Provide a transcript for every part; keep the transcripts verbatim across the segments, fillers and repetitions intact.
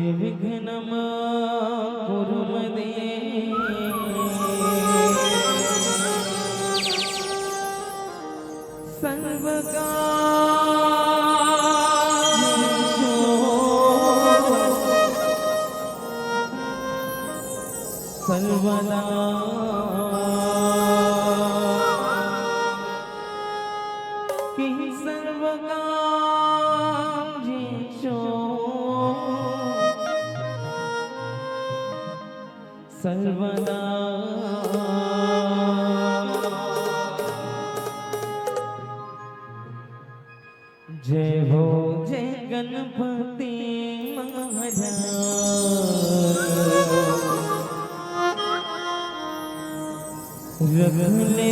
विघ्नं कुरु मे देव सर्वकार्येषु सर्वदा। कि सर्वकार्येषु सर्वदा। जय हो जय गणपति महाराज। रख ले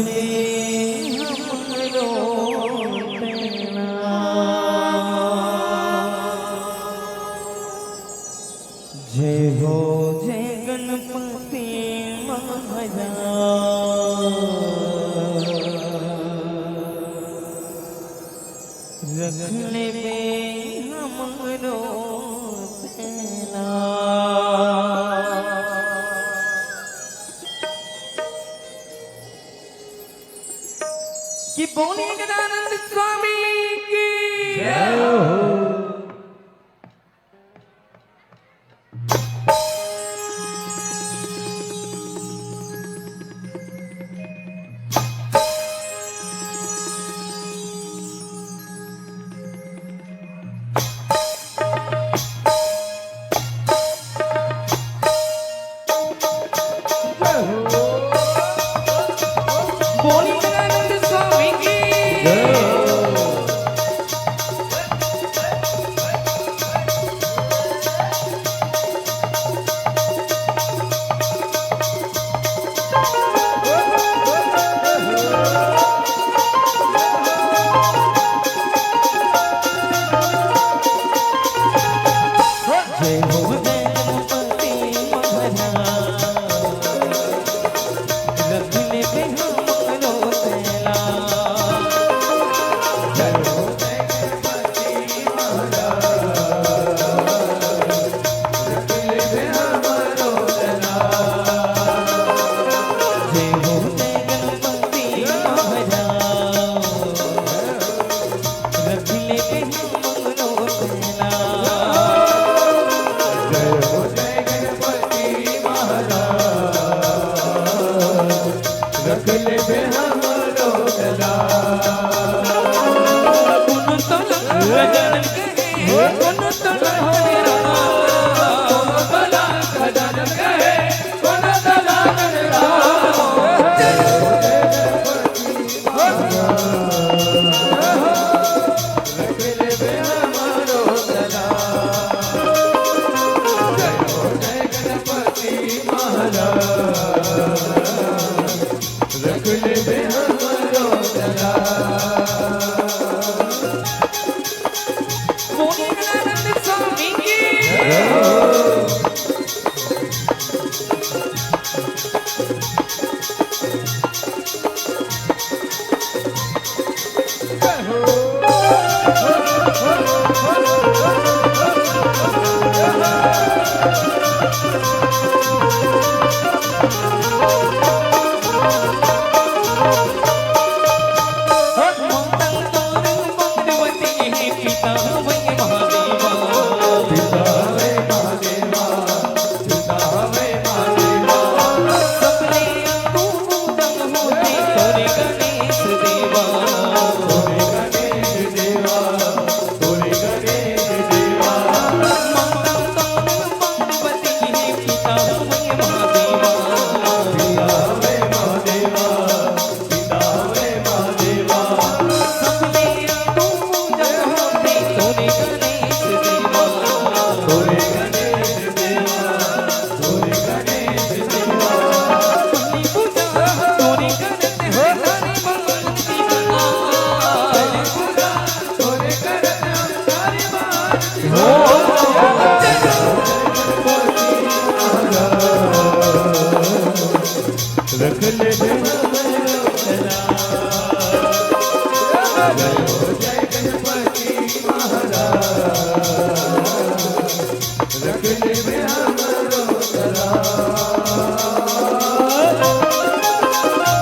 हमरो तेला। जय हो जय गणपति महाराज। रख लेबे हमरो तेला। कि बोलिए गजानंद स्वामी की जय हो।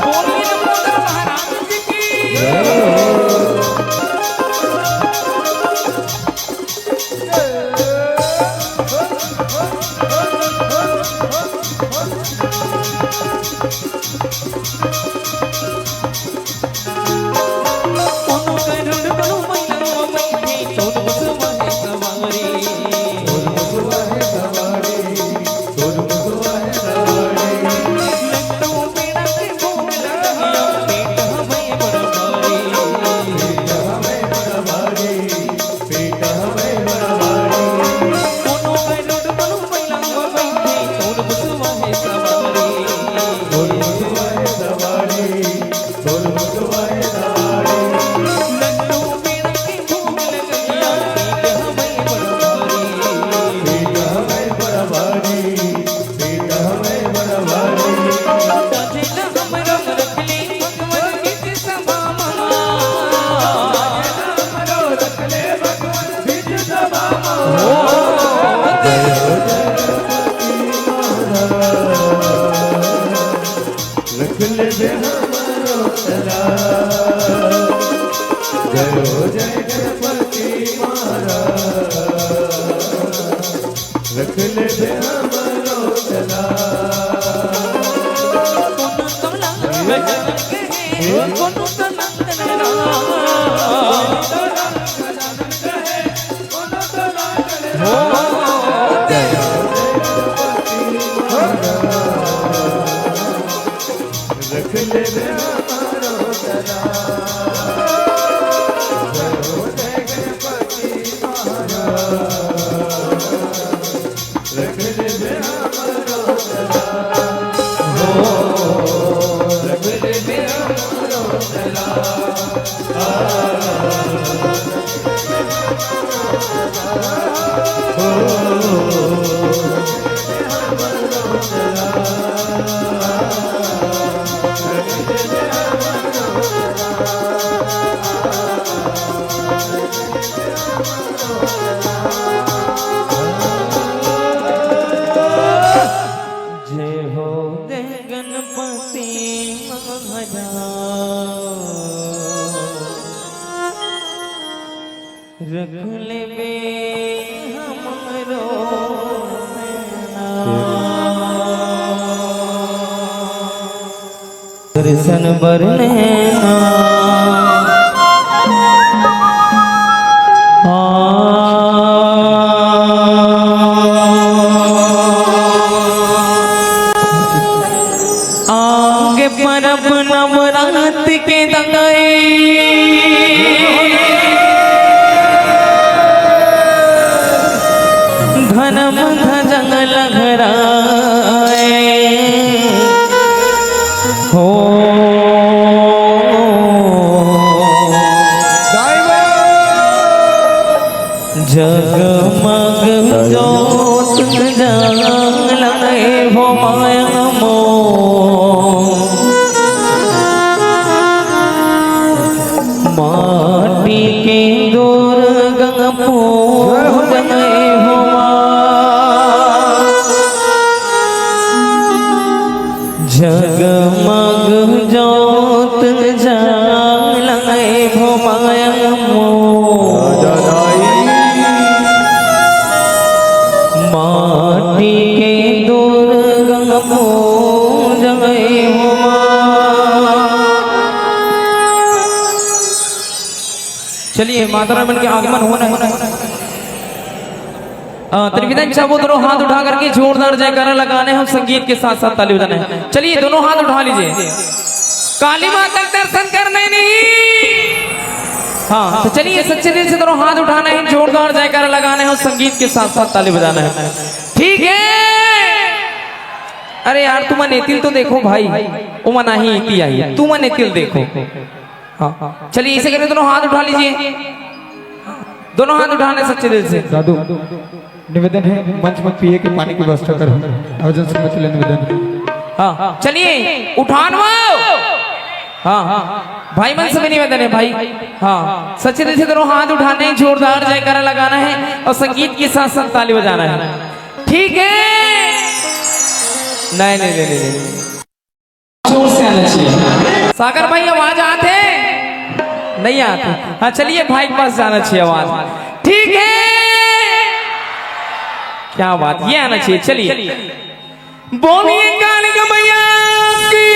बोलिए लंबोदर महाराज की। रख ले बे हमरो तला। जय हो जय गणपति महाराज। रख ले बे हमरो तला। जय हो गणपति महाराज। रख लेबे हमरो दर्शन बर नैना। आगे परब नवरात के दंगई, धर्म ध्वजंग लहराए हो। जगमग जोत जलाए हो माया मोर। माटी के दुर्गा पूजन हो माँ। जगमग जोत जलाए हो माया मोर। माटी के दुर्गा पूजन हो माँ। चलिए, माता रानी के आगमन होना है। अ, त्रिविधन चाहो दोनों हाथ उठा करके जोरदार जयकारा लगाने हैं, संगीत के साथ साथ ताली बजाने हैं। चलिए, दोनों हाथ उठा लीजिए, काली माता के दर्शन करने नहीं। हाँ, तो चलिए, सच्चे दिल से दोनों हाथ उठाने हैं, जोरदार जयकारा लगाने हैं, संगीत के साथ साथ ताली बजाना है। ठीक है। अरे यार, तुम नेतिल तो देखो भाई, उमा नहीं इति आई, तुम नेतिल देखो। हाँ, चलिए, इसे करके दोनों हाथ उठा लीजिए, दोनों हाथ उठाने सच्चे दिल से। दादू, निवेदन है, मंच में पिए के पानी की व्यवस्था करो। आयोजन समिति ले निवेदन। हाँ, चलिए, उठान वो। हाँ, हाँ, भाई मन से भी निवेदन है भाई। हाँ, सच्चे दिल से दोनों हाथ उठाने, जोरदार जयकारा लगाना है और संगीत के साथ साथ ताली बजाना है। ठीक है। नहीं, नहीं, नहीं, नहीं, नहीं। जोर से आना चाहिए। सागर भाई, आवाज आत हे? नहीं आत हे। हाँ, चलिए, भाई के पास जाना चाहिए आवाज। ठीक है, क्या बात, ये आना चाहिए। चलिए, बोलिए कालिका मैया की।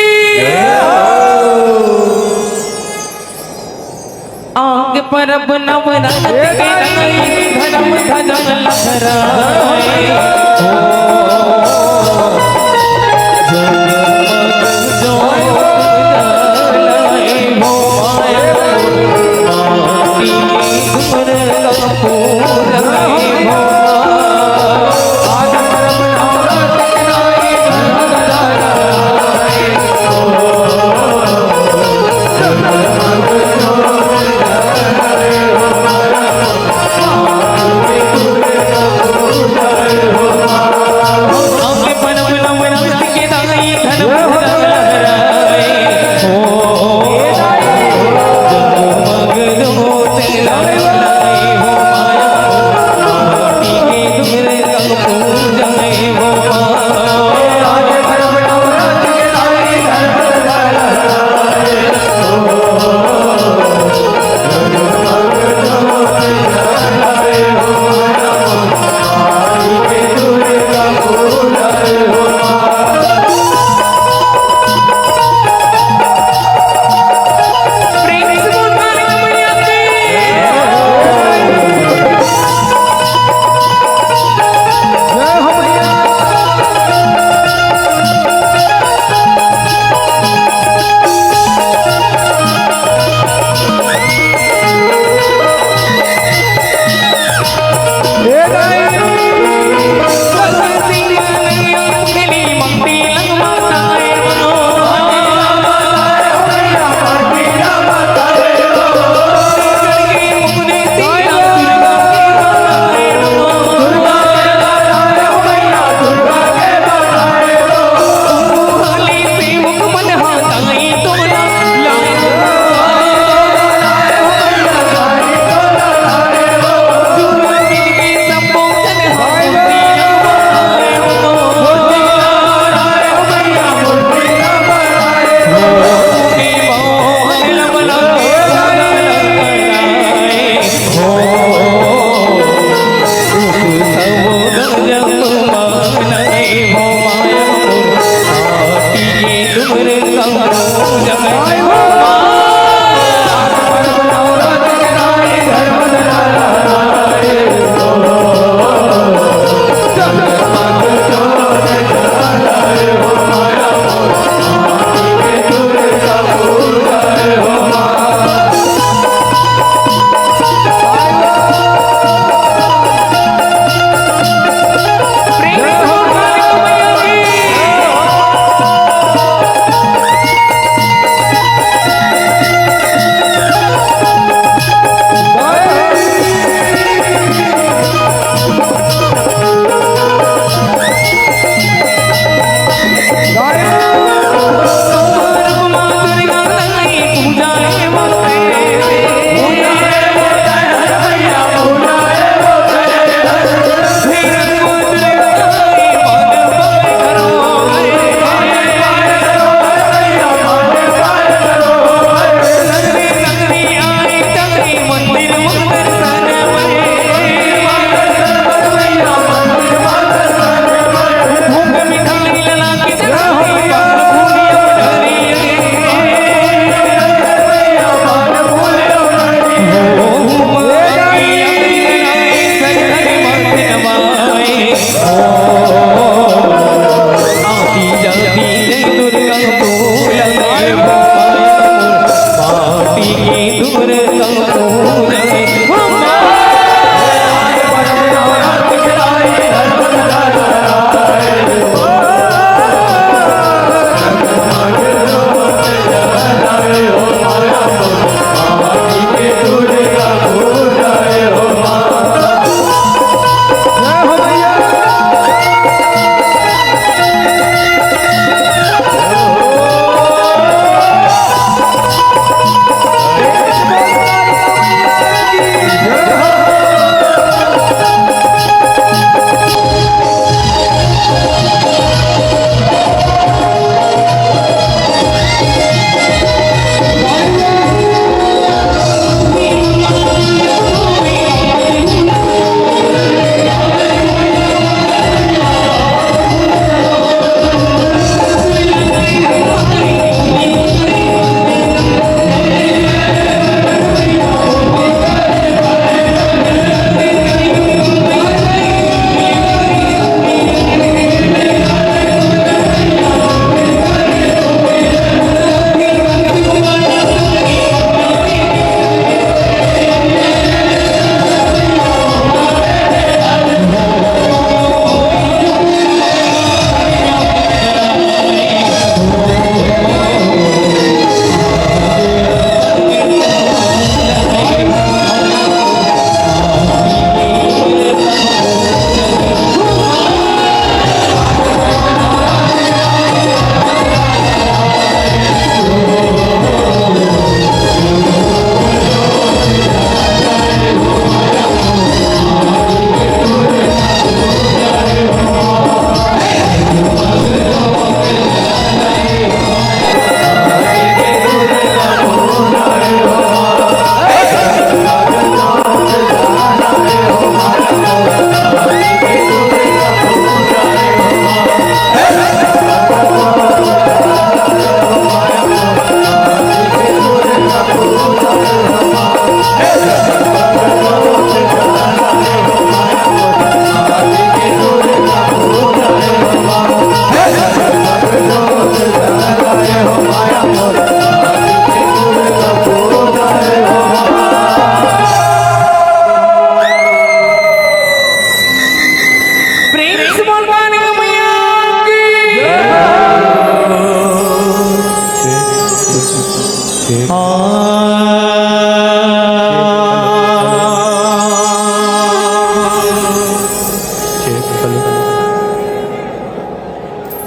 आगे परब नवरात्र के नई धरम धरम लहराए।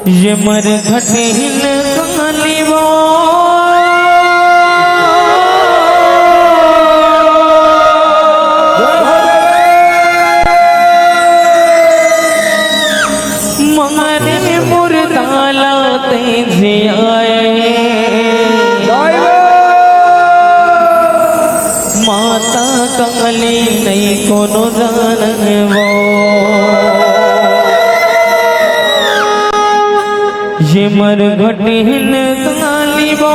ये मरघटिन काली वो, मारे मुर्दा ला तैं जियाए। माता काली नहीं कोनो जानन वो। ये मरघटिन काली वो,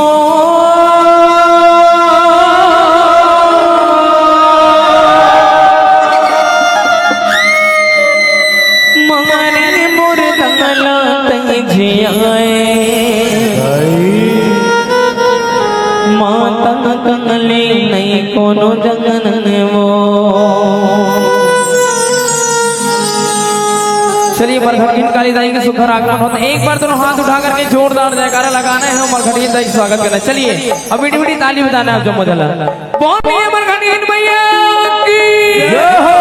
मारे मुर्दा ला तैं जियाए। माता काली नहीं कोनो जानन वो। चलिए, मरघटिन काली दाई के सुघर आगमन होत हे। एक बार दोनों हाथ उठा करके जोरदार जयकारा लगाना है, मरघटिन दाई के स्वागत करना है। चलिए, अब मीठी मीठी ताली बजाना है, जो मजा ला। बहुत बढ़िया, मरघटिन भैया की जय हो।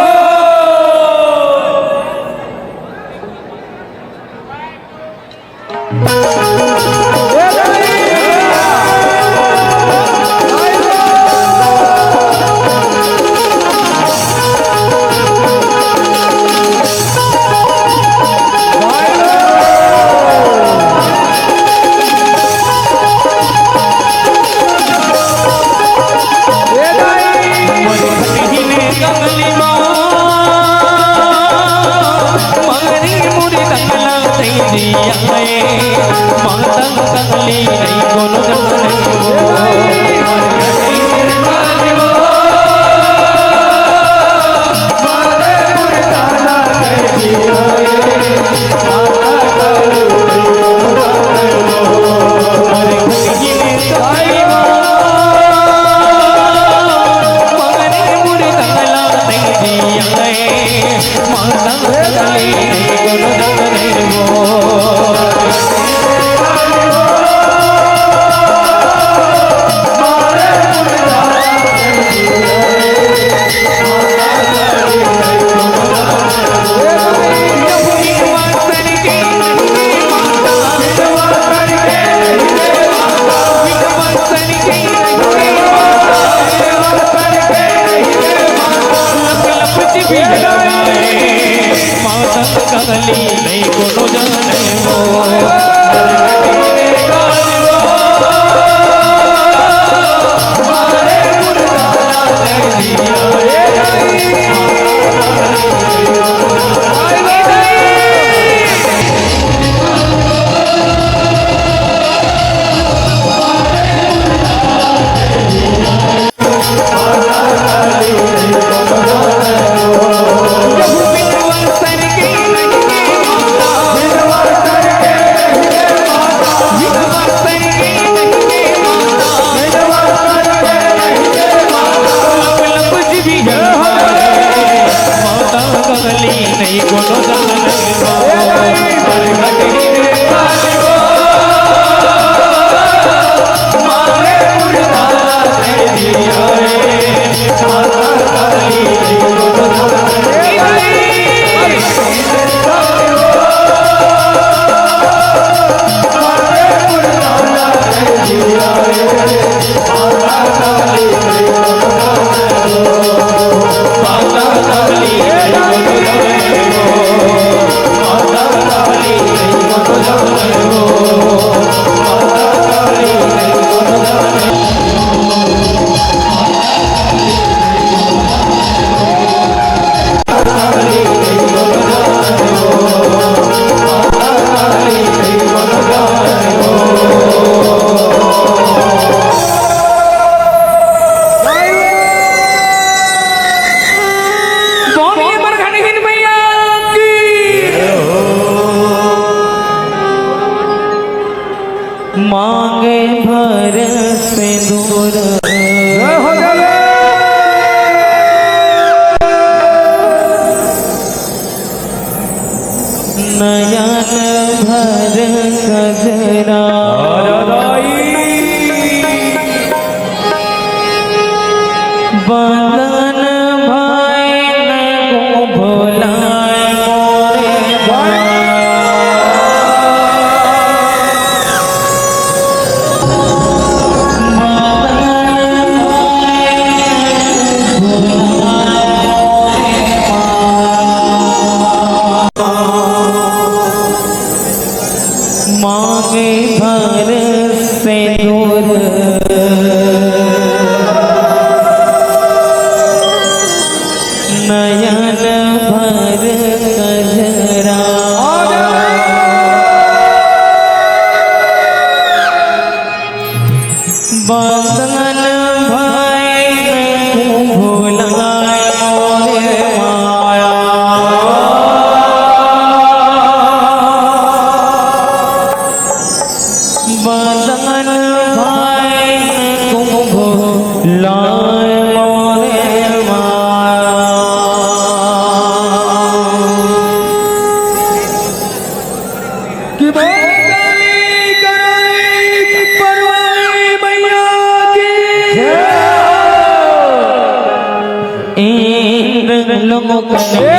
मांगे भर सिंदूर, नयन भर कजरा। बंदन भाई ने को भुलाए मोरे। मांगे भर सिंदूर, नयन भर कजरा। बंधन भय कुंभ लाय मोरे माया। बंधन भय कुंभ लाय मोरे माया। कि बोल काली करोली पटवाली मैया की जय। इंद्र लोक में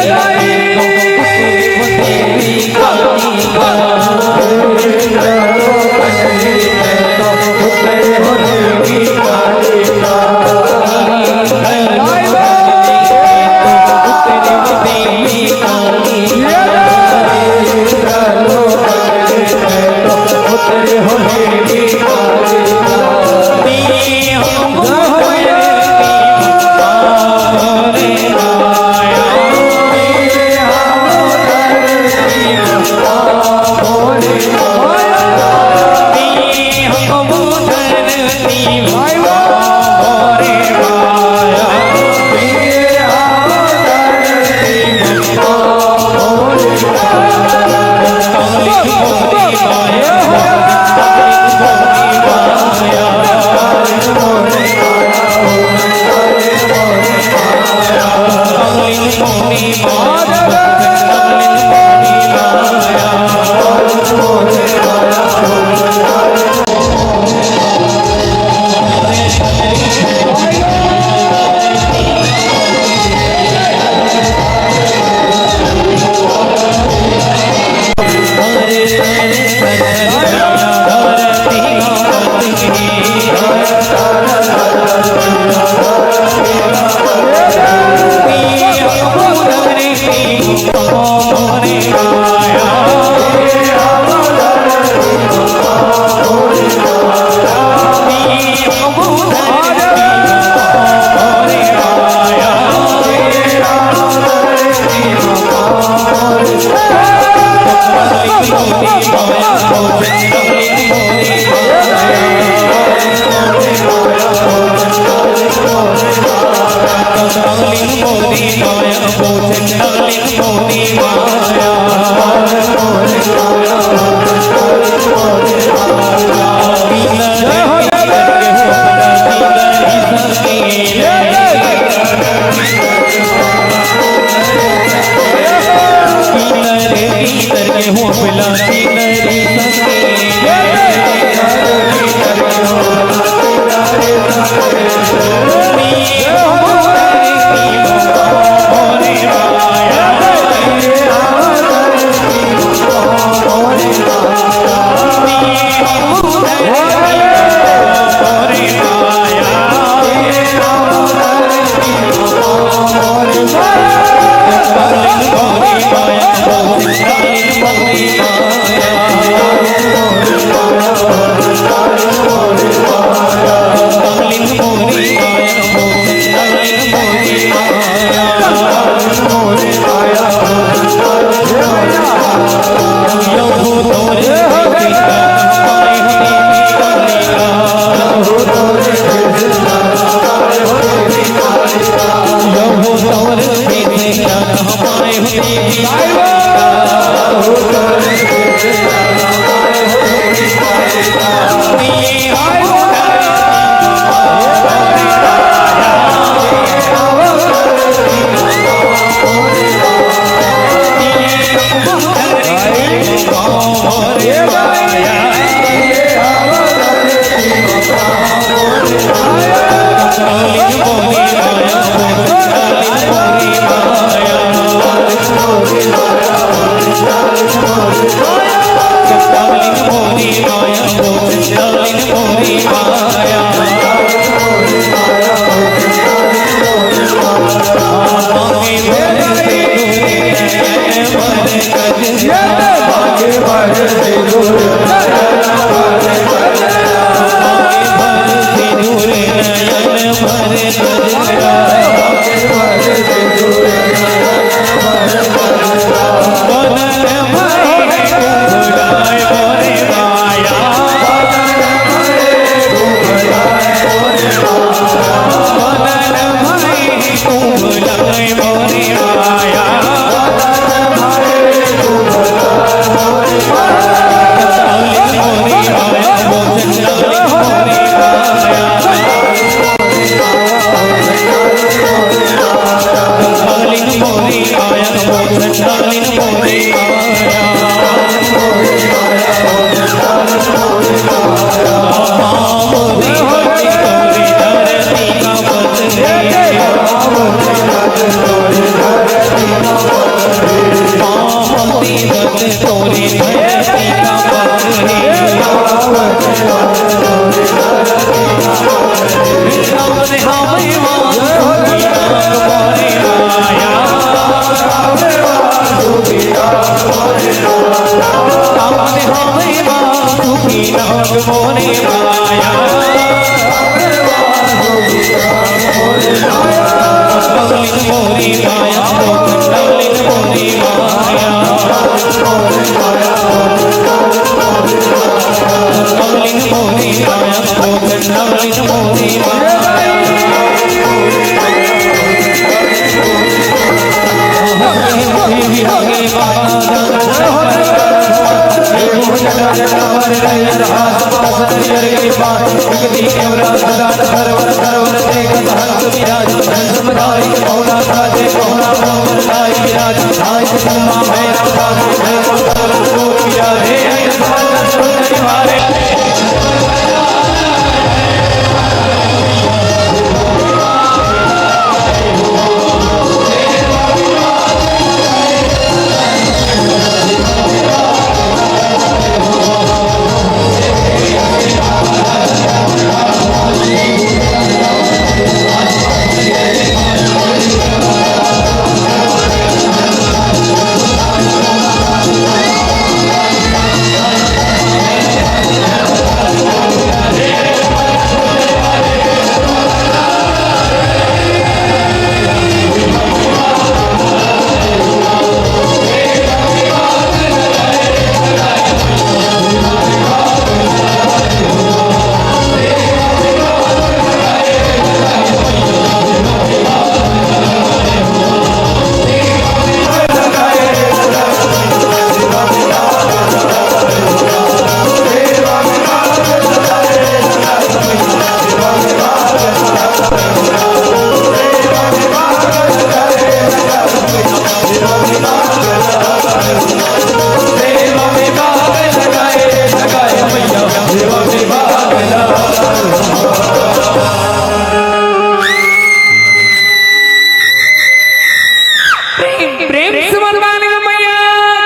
प्रेम, प्रेम से बोल काली मैया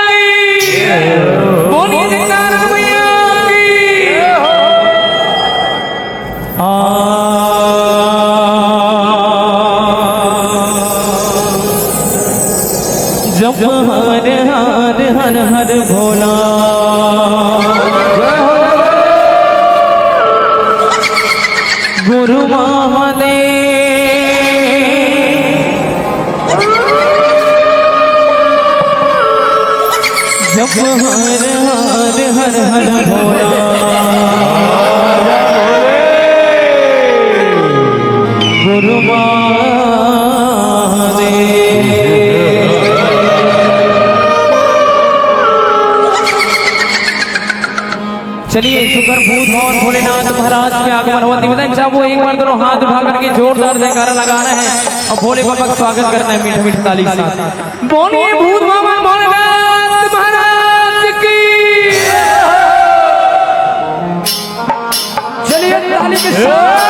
की। बोलिए जयकारा मैया की। आ, जप हर हर हर हर भोला। गुरु महादेव। जप हर हर हर हर भोला। गुरु महादेव। चलिए, सुकर भूत भवन भोलेनाथ महाराज के आगमन होवत हे। बताएं, चाहे वो एक बार दोनों हाथ उठा करके जोरदार जयकारा लगाना है और भोले बाबा का स्वागत करना है मीठे मीठे ताली के साथ। बोलिए भूत भवन भोलेनाथ महाराज की। चलिए, ताली के साथ।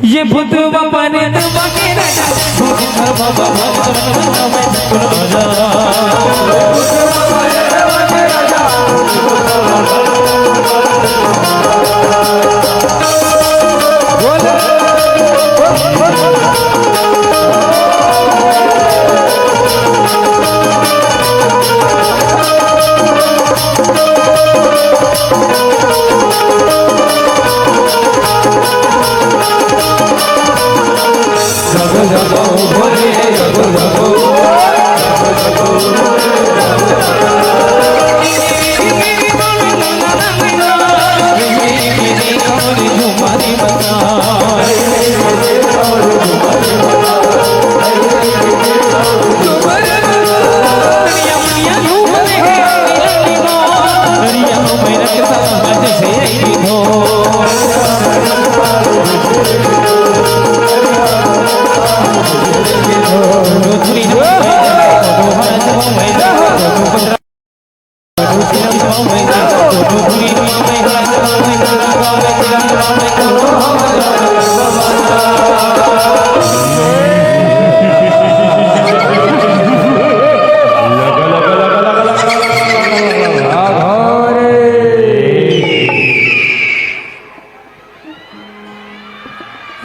ये भूतवा प्रेतवा के राजा, भूत धर्म बाबा, भूत धर्म बाबा, भूत धर्म बाबा।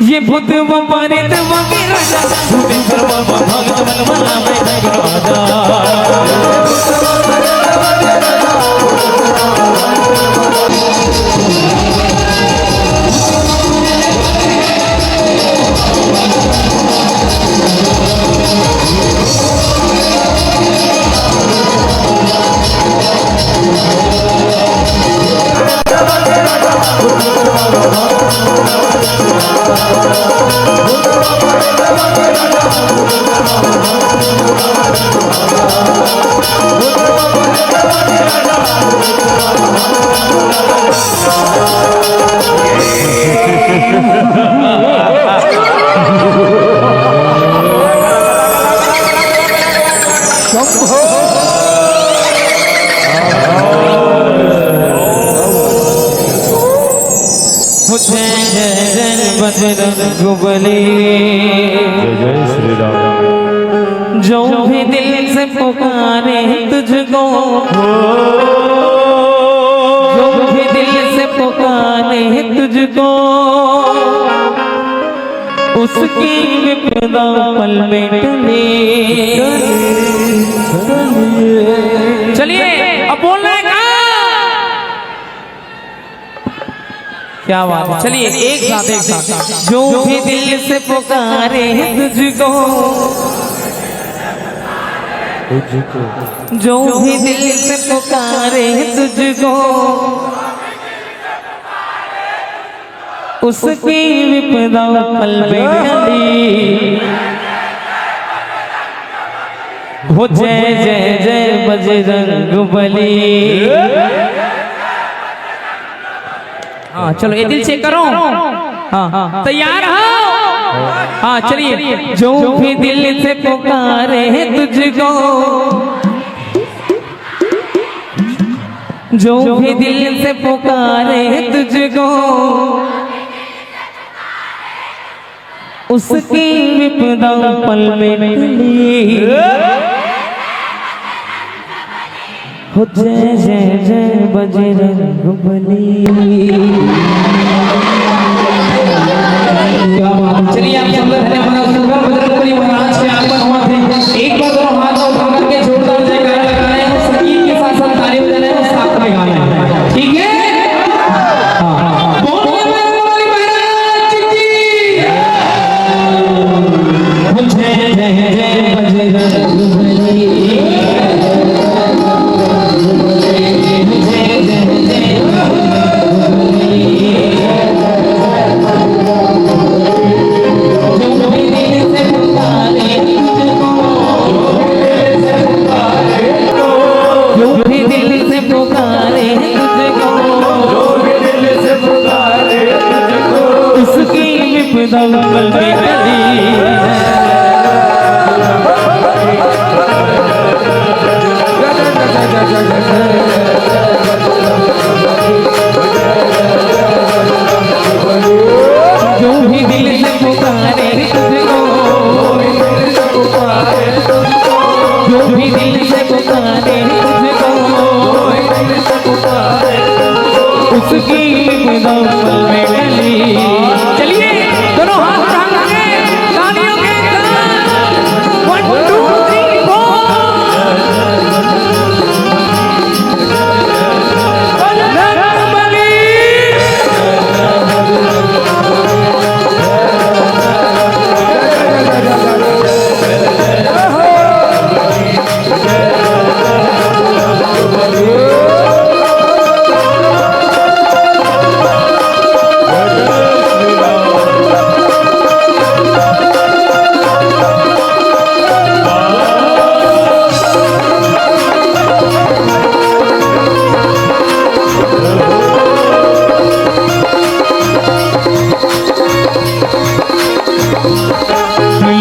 ये भूतवा प्रेतवा के राजा, भूतेश्वर बाबा भगत मन मला मैं राजा। जय जय जय बजरंग बली। जय जय श्री राम। जो भी दिल से पुकारे तुझको, जो भी दिल से पुकारे तुझको, उसकी विपदा पल में टले। चलिए, अब बोलना है कहाँ? क्या बात है। चलिए, एक साथ, एक साथ। जो भी दिल से पुकारे तुझको, तुझको। जो भी दिल से पुकारे तुझको, उसकी विपदा पल में टली। हो जय जय जय बजरंग बली। हाँ, चलो, ये दिल से करो। हाँ, हाँ, तैयार हो? हाँ, चलिए। जो भी दिल से पुकारे तुझको, जो भी दिल से पुकारे तुझको, उसकी विपदा पल में टली। हो जय जय जय बजरंग बली। क्या बात है। चलिए, आप सब लोग हमारा सुंदर बजरंग बली महाराज के आगमन हुआ थे। एक बार दोनों हाथ उठा करके जोरदार जयकारा लगाना है और संगीत के साथ साथ ताली बजाना है और साथ में गाना है। ठीक है? हाँ। बोलो बजरंग बली महाराज की। जय जय जय बजरंग बली। जो भी दिल से पुकारे तुझको, जो भी दिल से पुकारे तुझको, उसकी विपदा पल में टली। जो भी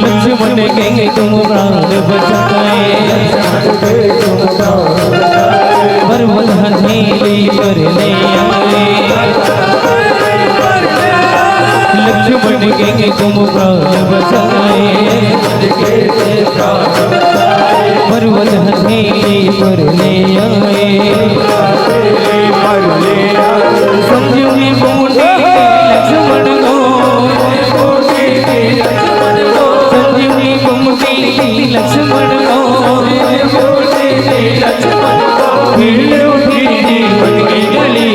लक्ष्मण के तुम प्राण बचाए, पर्वत हथेली पर ले आए। लक्ष्मण के तुम प्राण बचाए, पर्वत हथेली पर ले आए। संजीवनी बूटी लक्ष्मण को, संजीवनी बूटी लक्ष्मण को, फिर उठी जीवन की गली।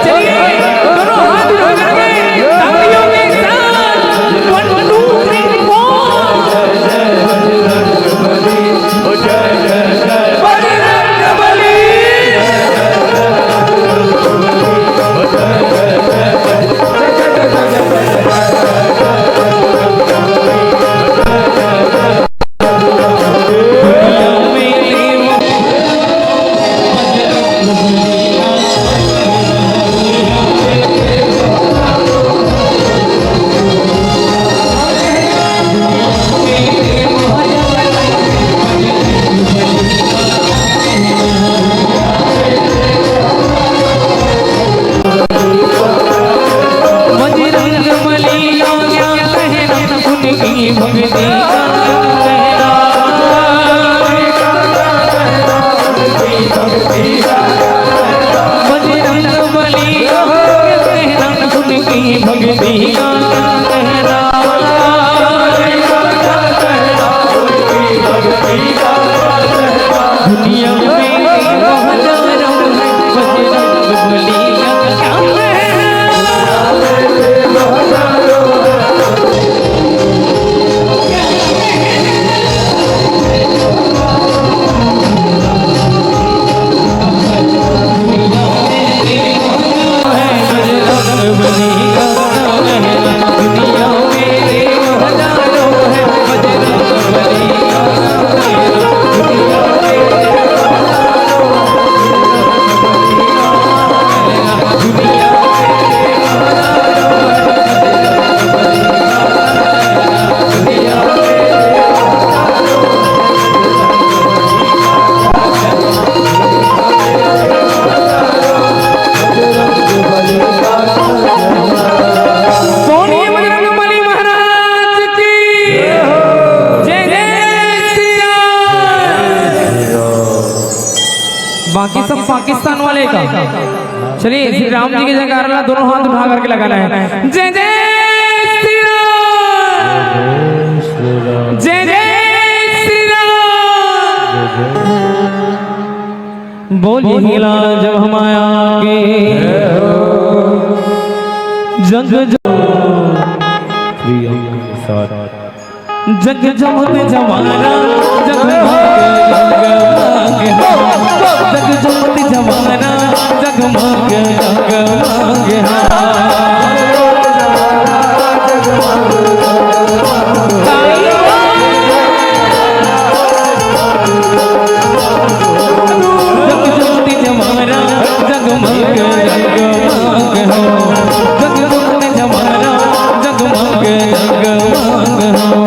चलिए, दोनों हाथ उठा करके तालियों के साथ, one, two, three, four। Bajrang Bali आ गया, पहरा उनकी भक्ति का पहरा। बजरंग बली आ गया, पहरा उनकी भक्ति का पहरा। दुनिया में हजारों हैं बजरंग बली का पहरा। बोलिए बजरंग बली महाराज की जय, जय श्री राम। बाकी सब पाकिस्तान वाले का। चलिए, श्री राम जी के जयकारा ला दोनों हाथ उठा करके लगाना है। जय जय श्री राम, जय जय श्री राम। बोलिए ला जब हम आएंगे जग जग। प्रिय के साथ। जग जमत जमाना जगमग जगमग हो। जग जमत जमाना जगमग जगमग हो। जग जमत जमाना जगमग जगमग हो। जग जमत जमाना जगमग जगमग हो।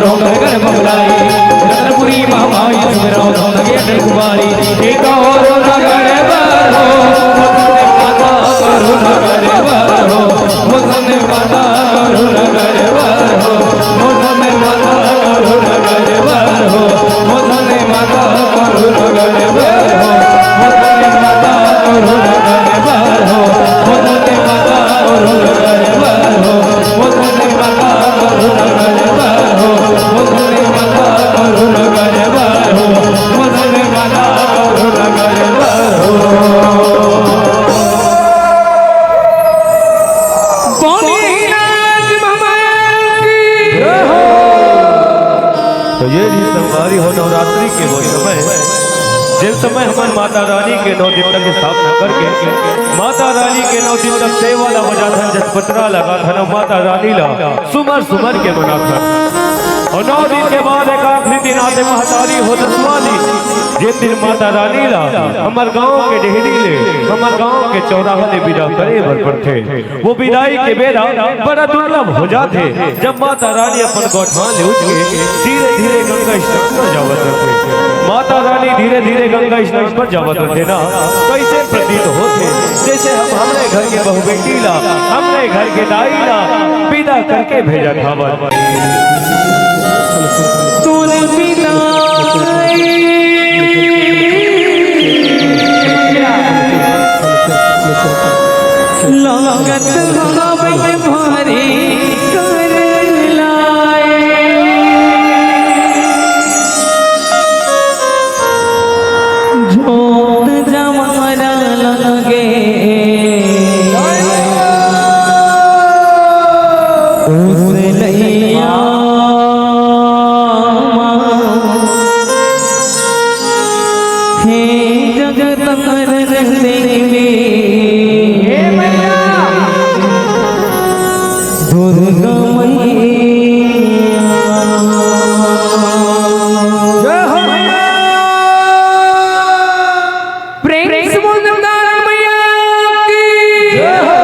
रौनक घर बंगलाई, रतनपुरी महामाई, सुमरौ रौनक अटल कुमारी, एक और नगर बारो, माता करुण कर बारो, माता करुण कर बारो, माता करुण कर बारो, माता करुण कर बारो। तो ये रहिस संगवारी हो नवरात्रि के वो समय, जेन समय हमन माता रानी के नौ दिन तक स्थापना करके माता रानी के नौ दिन तक सेवा ला बजाथन, जसपतरा लगाथन, माता रानी ला सुमर सुमर के मनाथन। और नौ दिन के बाद एक आखिरी दिन आथे महतारी हो दसवां दिन, जेन दिन माता रानी ला हमर गांव के डेहरी ले, हमर गांव के चौराहा ले विदा करे बर पड़थे। वो विदाई के बेरा बड़ा दुर्लभ हो जाथे, जब माता रानी अपन गौठान ले उठ के धीरे धीरे गंगा स्नान पर जावत रथे। माता रानी धीरे धीरे गंगा स्नान पर जावत रथे ना, तो ऐसे प्रतीत होथे जैसे हम हमरे घर के बहू बेटी ला, हमरे घर के दाई ला विदा करके भेजत हवन। तोर विदाई लागत हवे भारी कर लाए। जोत जमारा लगे उस नैया मा। हे जगदम्बर देवी, हे मैया दुर्गा मैया। जय हो मैया। प्रेम से बोल दुर्गा मैया की। जय हो।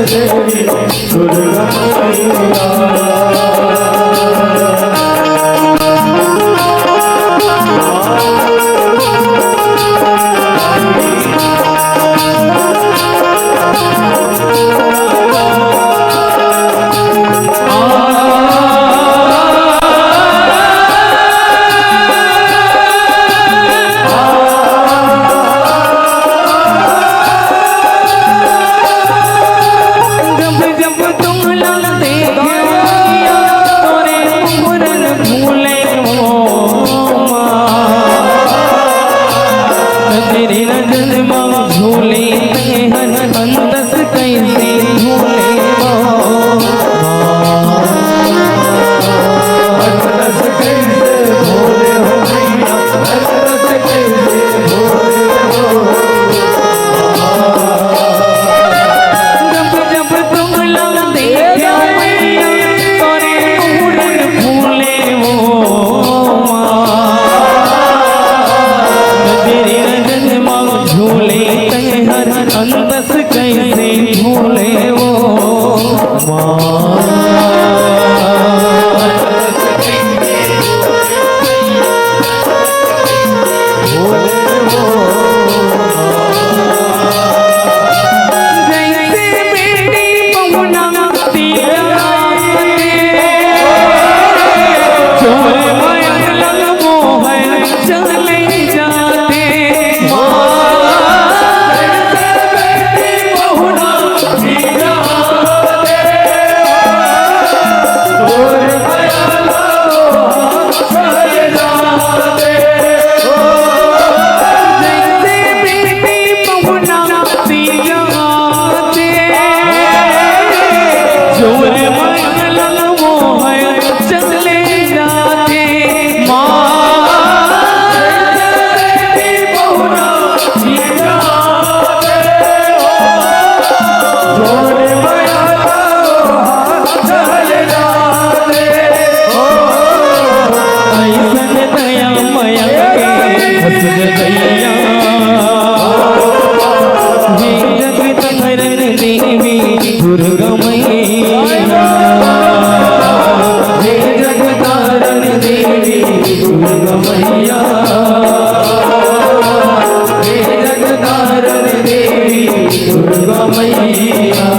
जब जब तुम ला देखे मैया, तोरे मुरन भूले वो माँ। तेरी नजर माँ झूली ते हन अंदस कैसे भूले वो माँ। अंदस कैसे भूले हो मैया, अंदस कैसे भूले हो। जब जब तुम ला देखे मैया, तोरे मुरन भूले वो माँ। तेरी नजर माँ झूले ते हर अंदस कैसे भूले वो माँ। जैसे बेटी पहुना तीरा, चोर माया लग मोहन चले जाते। माँ, जैसे बेटी पहुना तीरा, चोर माया लग मोहन चले जाते। जैसे बेटी पहुना तीरा, जोर मंगल मोहन चले जाते। माँ, जोर मंगल मोहन चले जाते। ऐसन दया मया के हंस दे दैया। हे जगत हरण देवी दुर्गा मैया, हे जगत हरण देवी दुर्गा मैया, हे जगत हरण देवी दुर्गा मैया।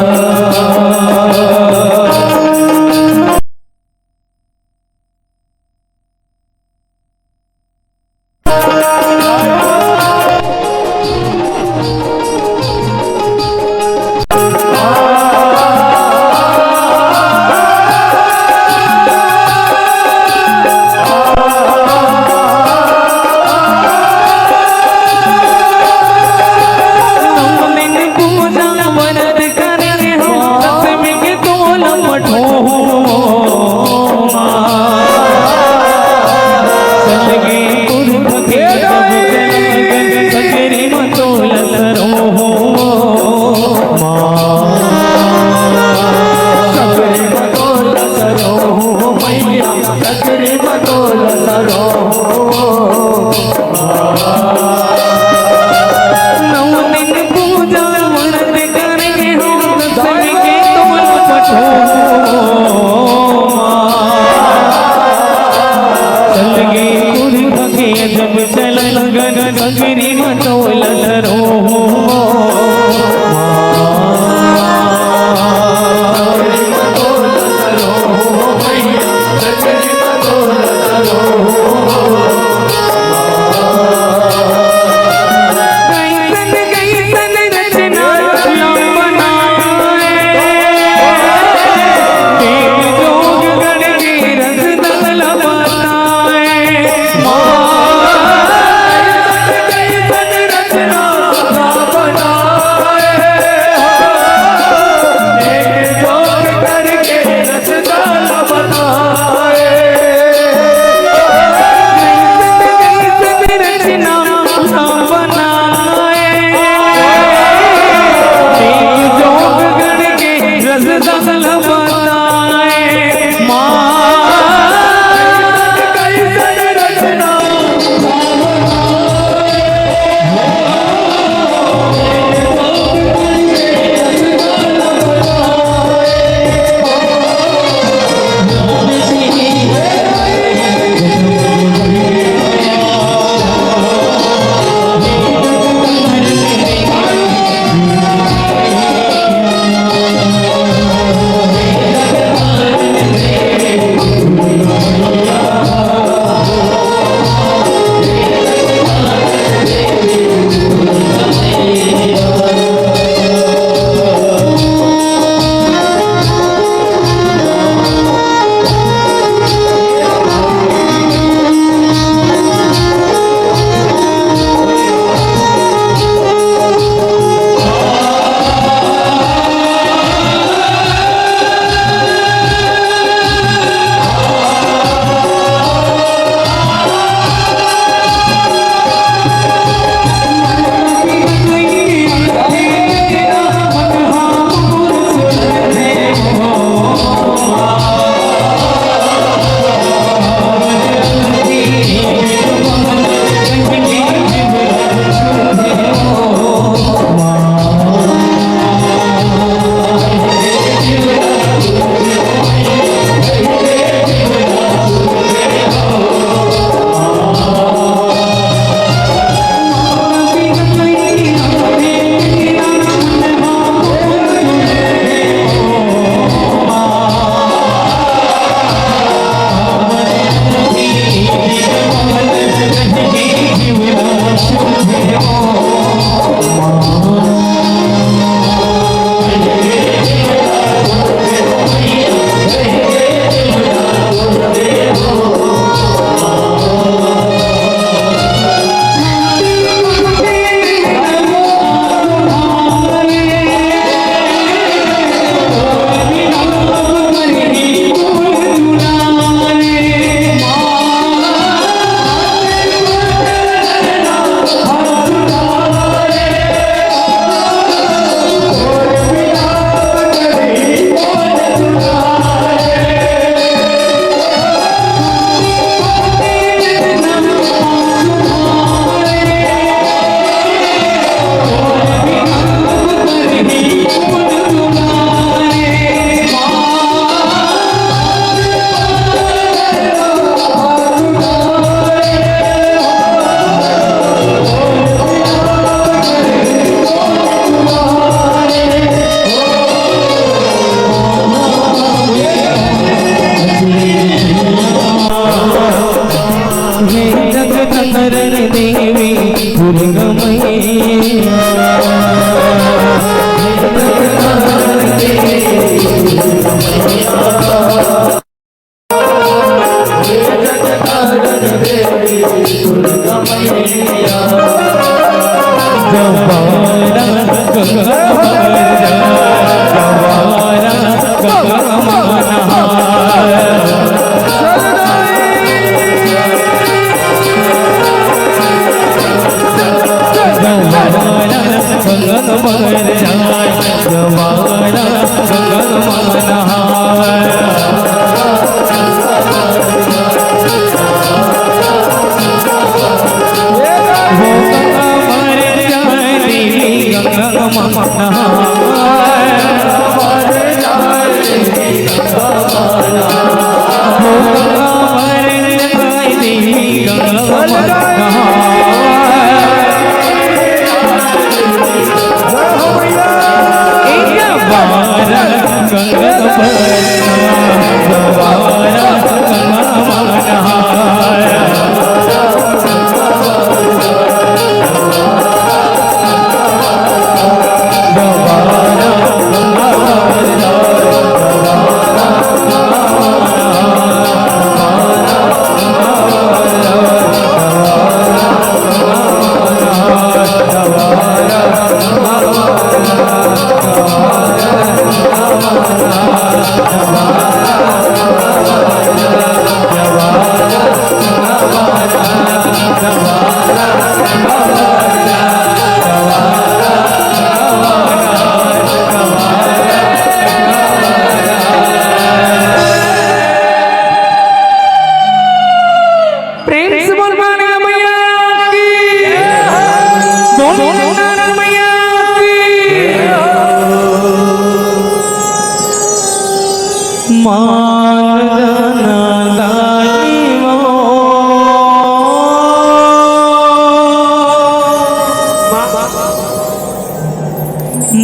मान जाना दाई वो,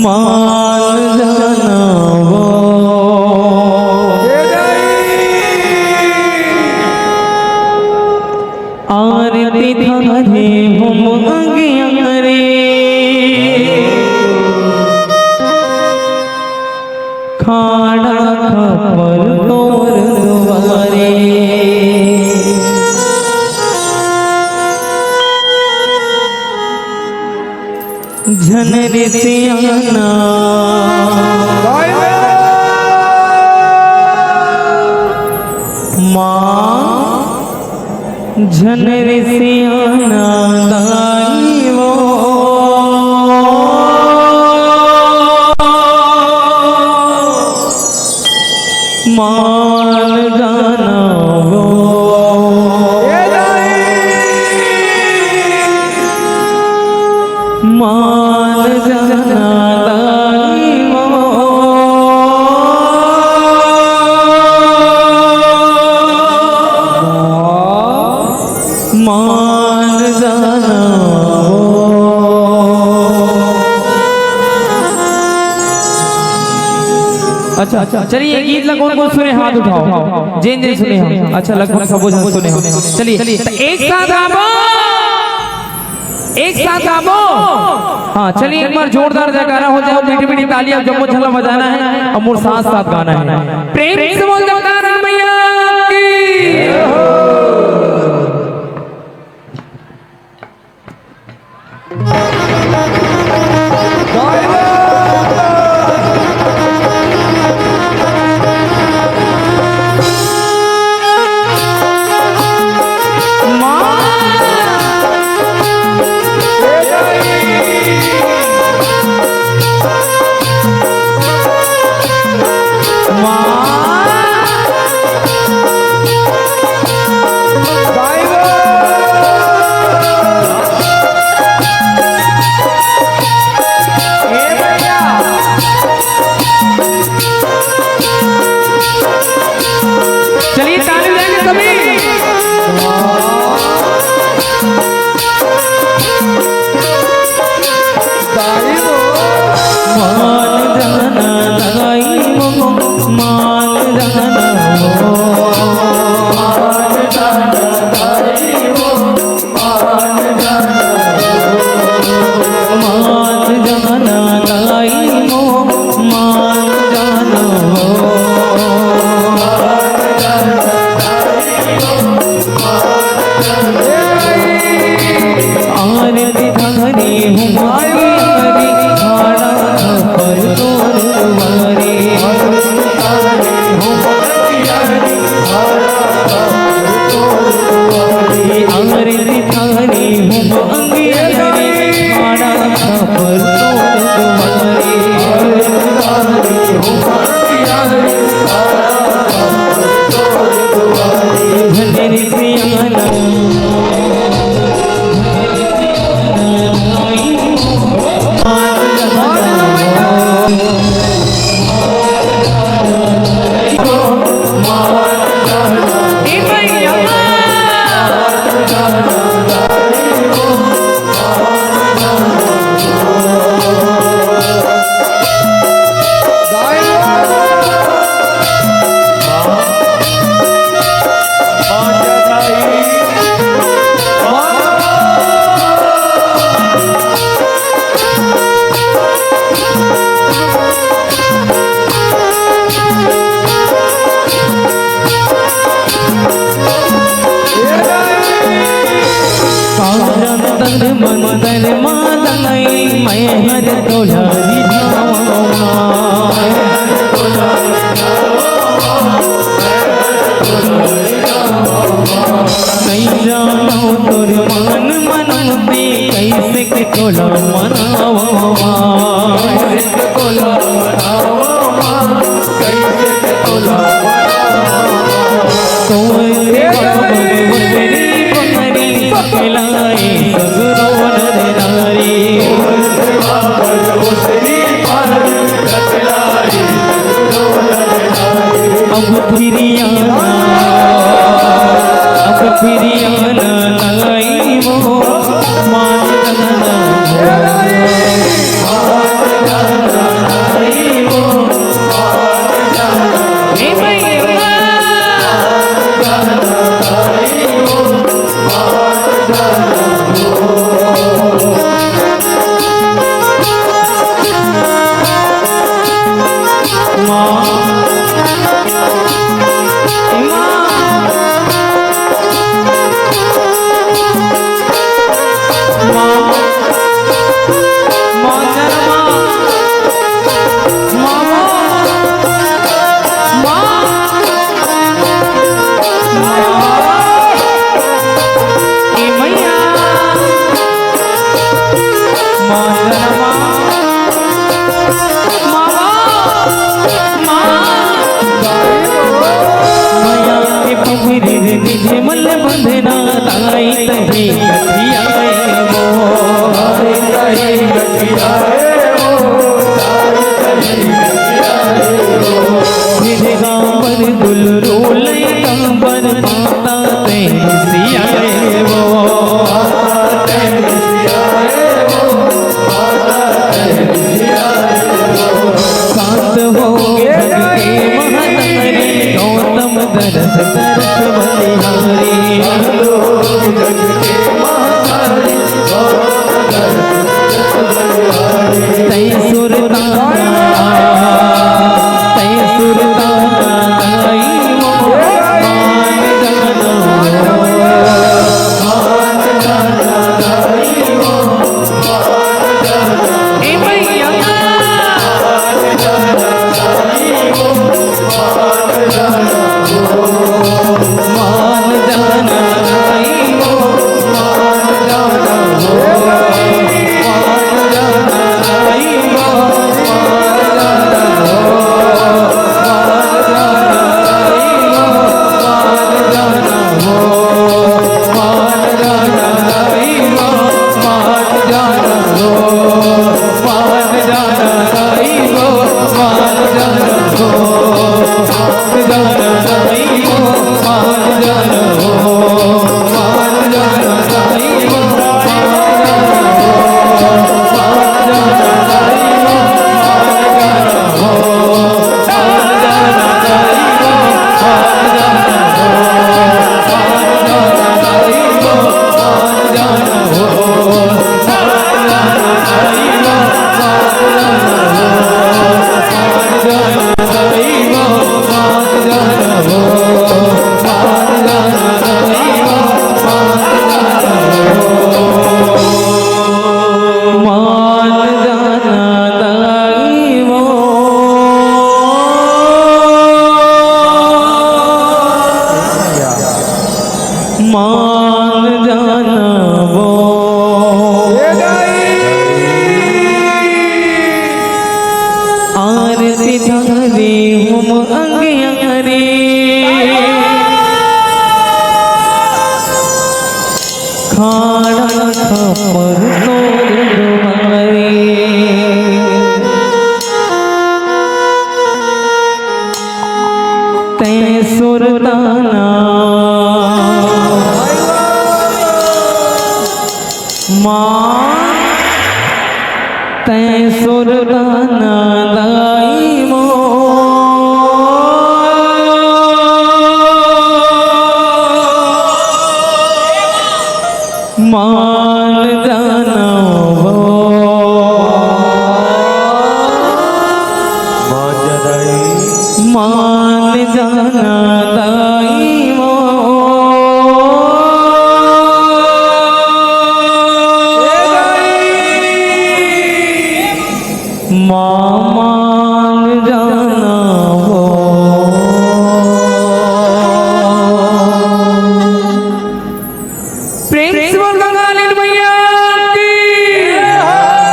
मान जाना वो। आरती थारे हम अंग अंग रे, खाड़ा खप्पर तोर दुआरे। झन रे सियाना माँ, झन रे सियाना दाई वो, मान जाना वो, मान जाना दाई वो, मान जाना वो। अच्छा, अच्छा, चलिए, ये गीत ला कौन कौन सुने, हाथ उठाओ। जेन जेन सुने हम। अच्छा, लगभग सबो झन सुने हम। चलिए, तो एक साथ गाबो, एक साथ गाबो। हाँ, चलिए, एक बार जोरदार जयकारा हो जाए, मीठी मीठी ताली, अब जम्मो झन ला बजाना है और मोर साथ साथ गाना है। प्रेम से बोल जयकारा मैया की। चलिए, ताली बजाएंगे सभी। मान जाना दाई वो, मान जाना वो, मान जाना दाई वो। मान जाना दाई वो, मान जाना वो। आरती थारी हूँ, आरती थारी, खाड़ा खप्पर तोर दुआरे। आरती थारी हूँ अंग अंग रे, खाड़ा खप्पर तोर दुआरे। झन रे सियाना सारा तन मन तन मालाई, मैं हर तोला रिझावा। नइ जानव तोर मन मनौती, कइसे के तोला मनावा। तोर बाबा बदरी बदरी पकलाए सगरो नर नारी। अब प्रेम से बोल गंगा नारायण मैया की।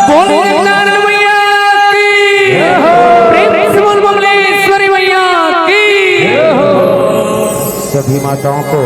बोल गंगा नारायण मैया की। प्रेम से बोल बमलेश्वरी मैया की। सभी माताओं को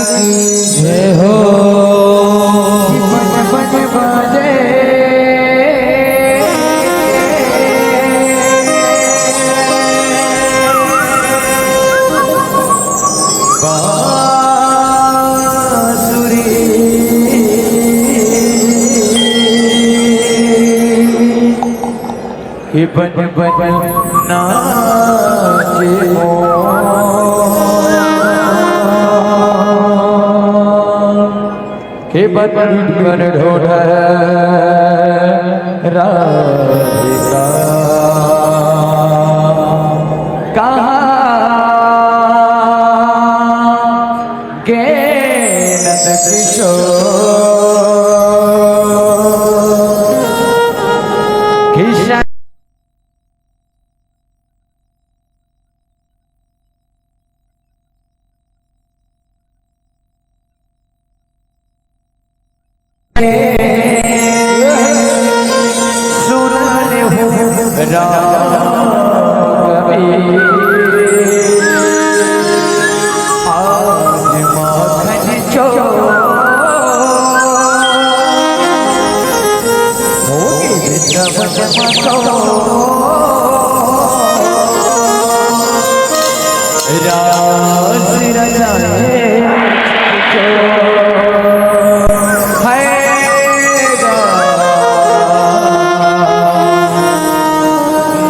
जय हो। बज बज बाजे बांसुरी। कि बन बन नाचे मोर, कि बन बन ढोढ राधिका। कहाँ गे नंद किशोर, किशन सुन ले हो राम कबीर। आज माखन चोर होके वृंदावन मा चोर। रास रचाए चोर है राम।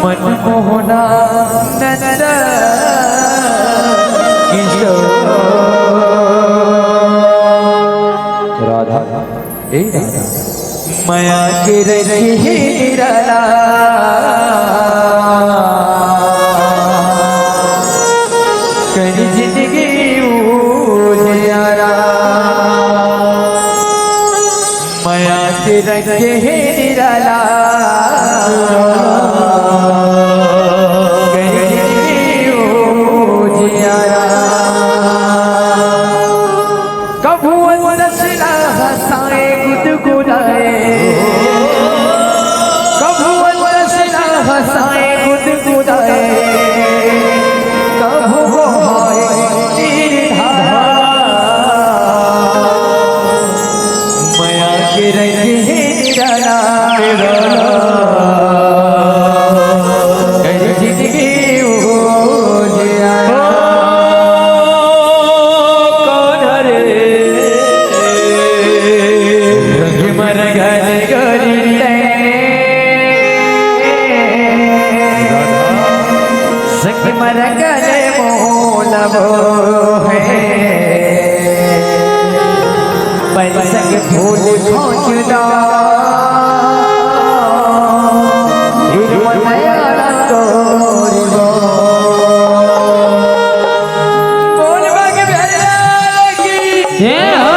मनमोहना नंद किशोर। राधा, ए राधा। मया के रंग हे निराला, कर जिंदगी उजियारा। मया के रंग हे निराला, कर जिंदगी उजियारा। कभू अंदर से ला हंसाए गुदगुदाए, कभू अंदर से ला हंसाए गुदगुदाए, कभू बहाए नीर धारा। मया के रंग हे निराला, कर जिंदगी उजियारा। कौन हरे रंग मर गल गरी, संग मर गल मोलबो है। पैसक फूल खोजदा, हिरमन यारा तोरी बो। बोल बागे प्यारे लाल की जय हो।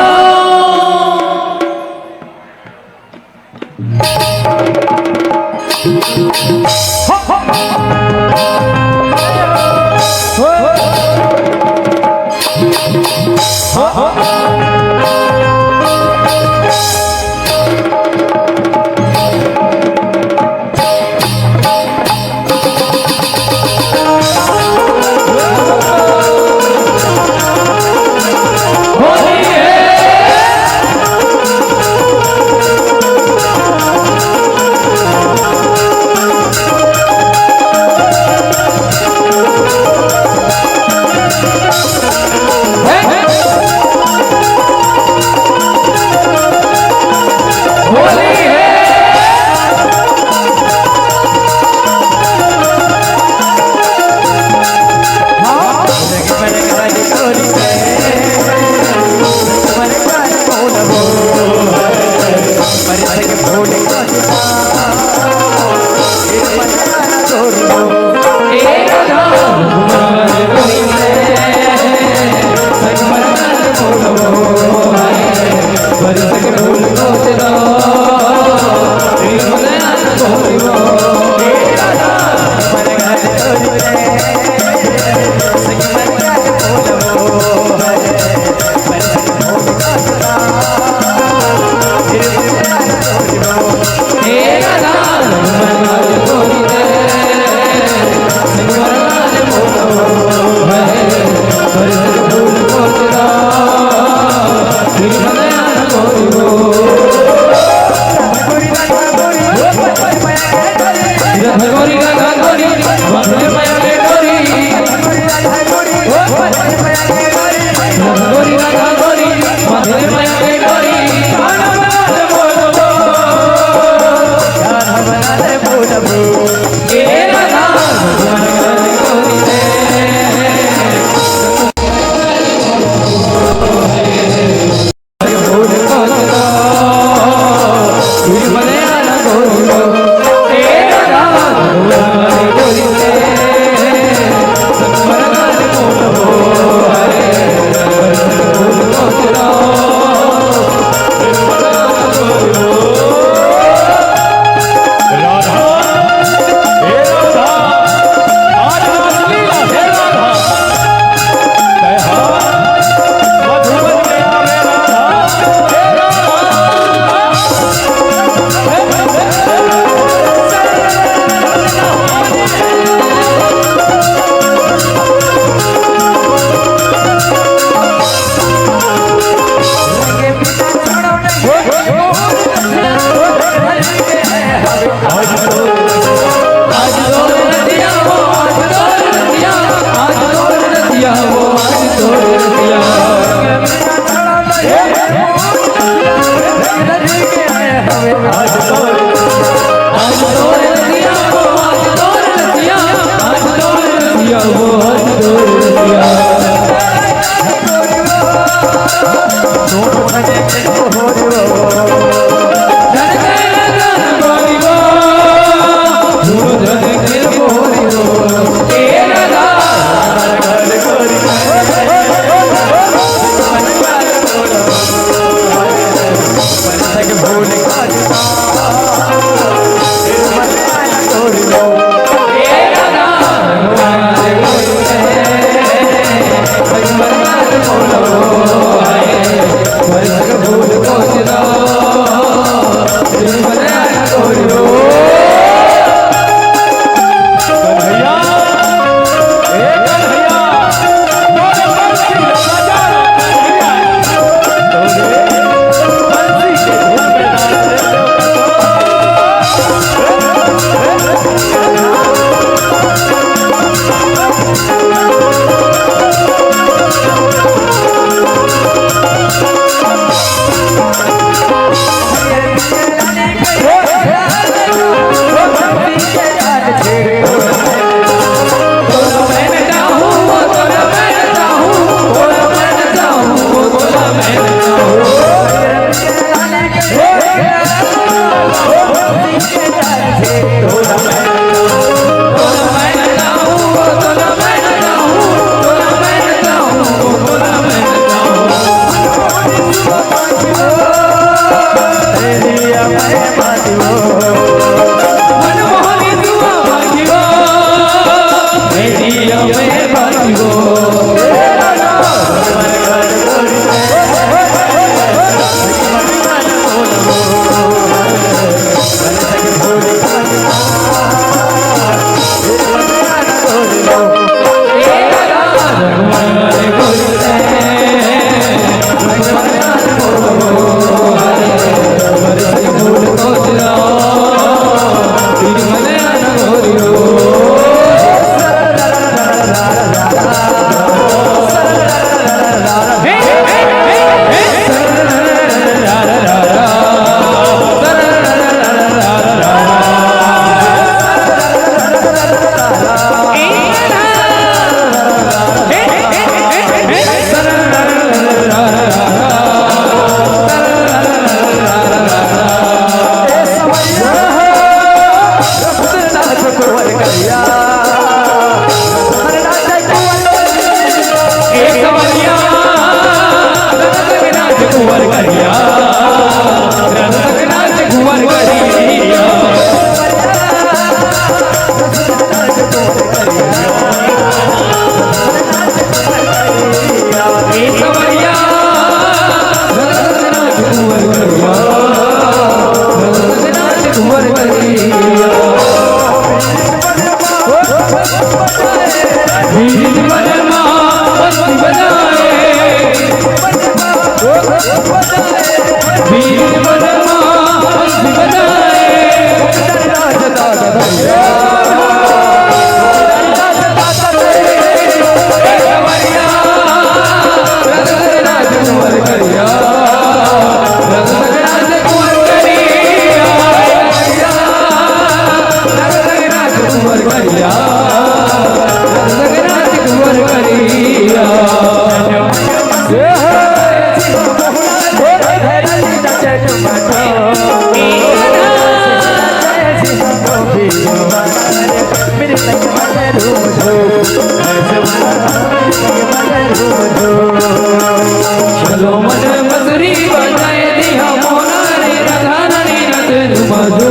चलो मन मधुरी बजाए दिया मोना रे राधा रानी नंद मधु।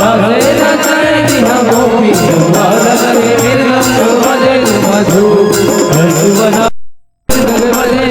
राधे राधे दिया गोपी बाला रे मेरे नंद मधु मधु। रसवना बजे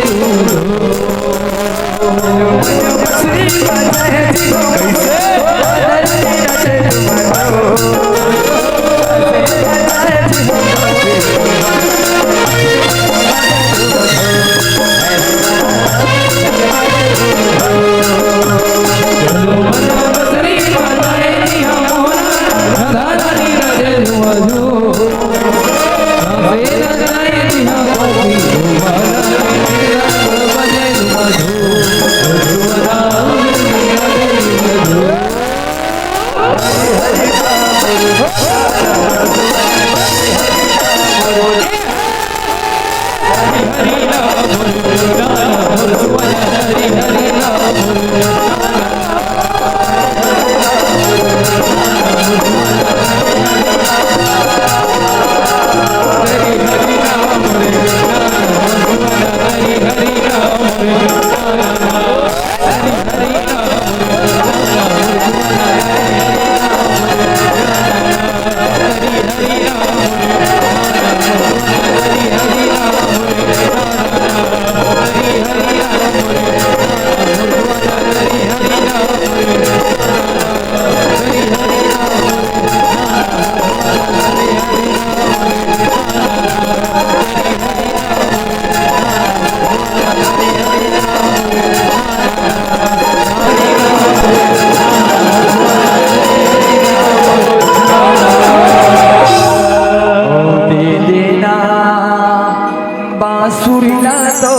बांसुरी ना तो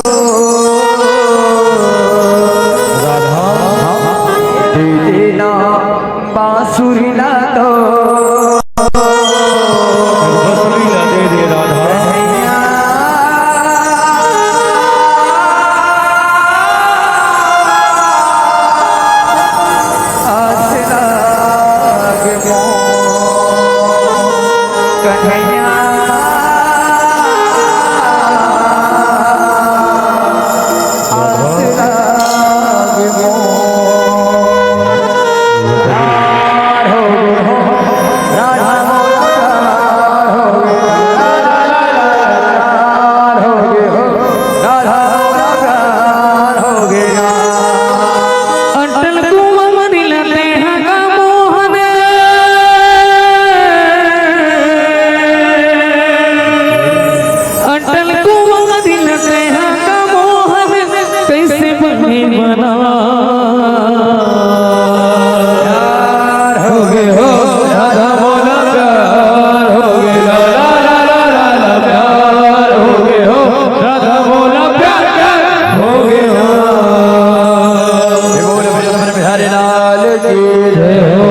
राधा, दे देना बांसुरी ना तो। बांसुरी ना दे दे राधा। आस लागे मोर कन्हैया। अटल कुमारी ला तेहा का मोहन। अटल कुमारी ला तेहा का मोहन। कैसे बने बना। प्यार हो गए हो, राधा मोला प्यार हो गए, ला, ला, प्यार हो गए हो, राधा मोला प्यार, प्यार हो गए हो। बोल बिहारी लाल की जय हो।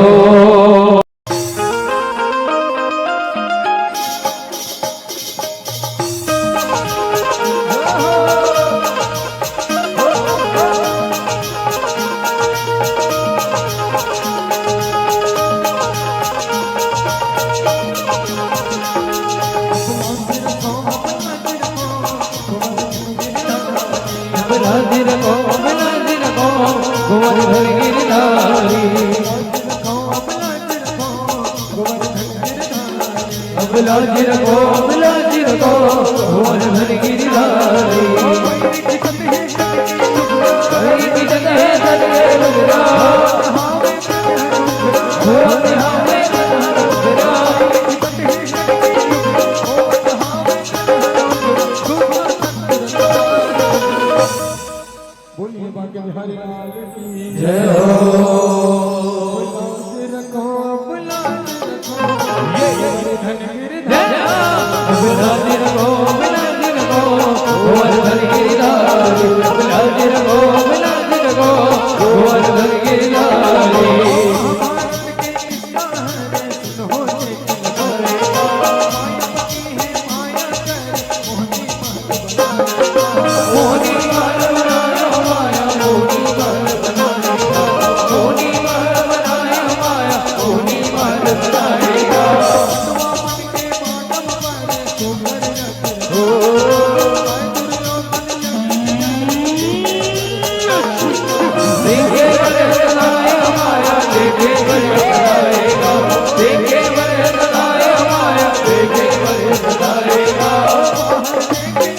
बोलिए बांके बिहारी लाल की जय हो।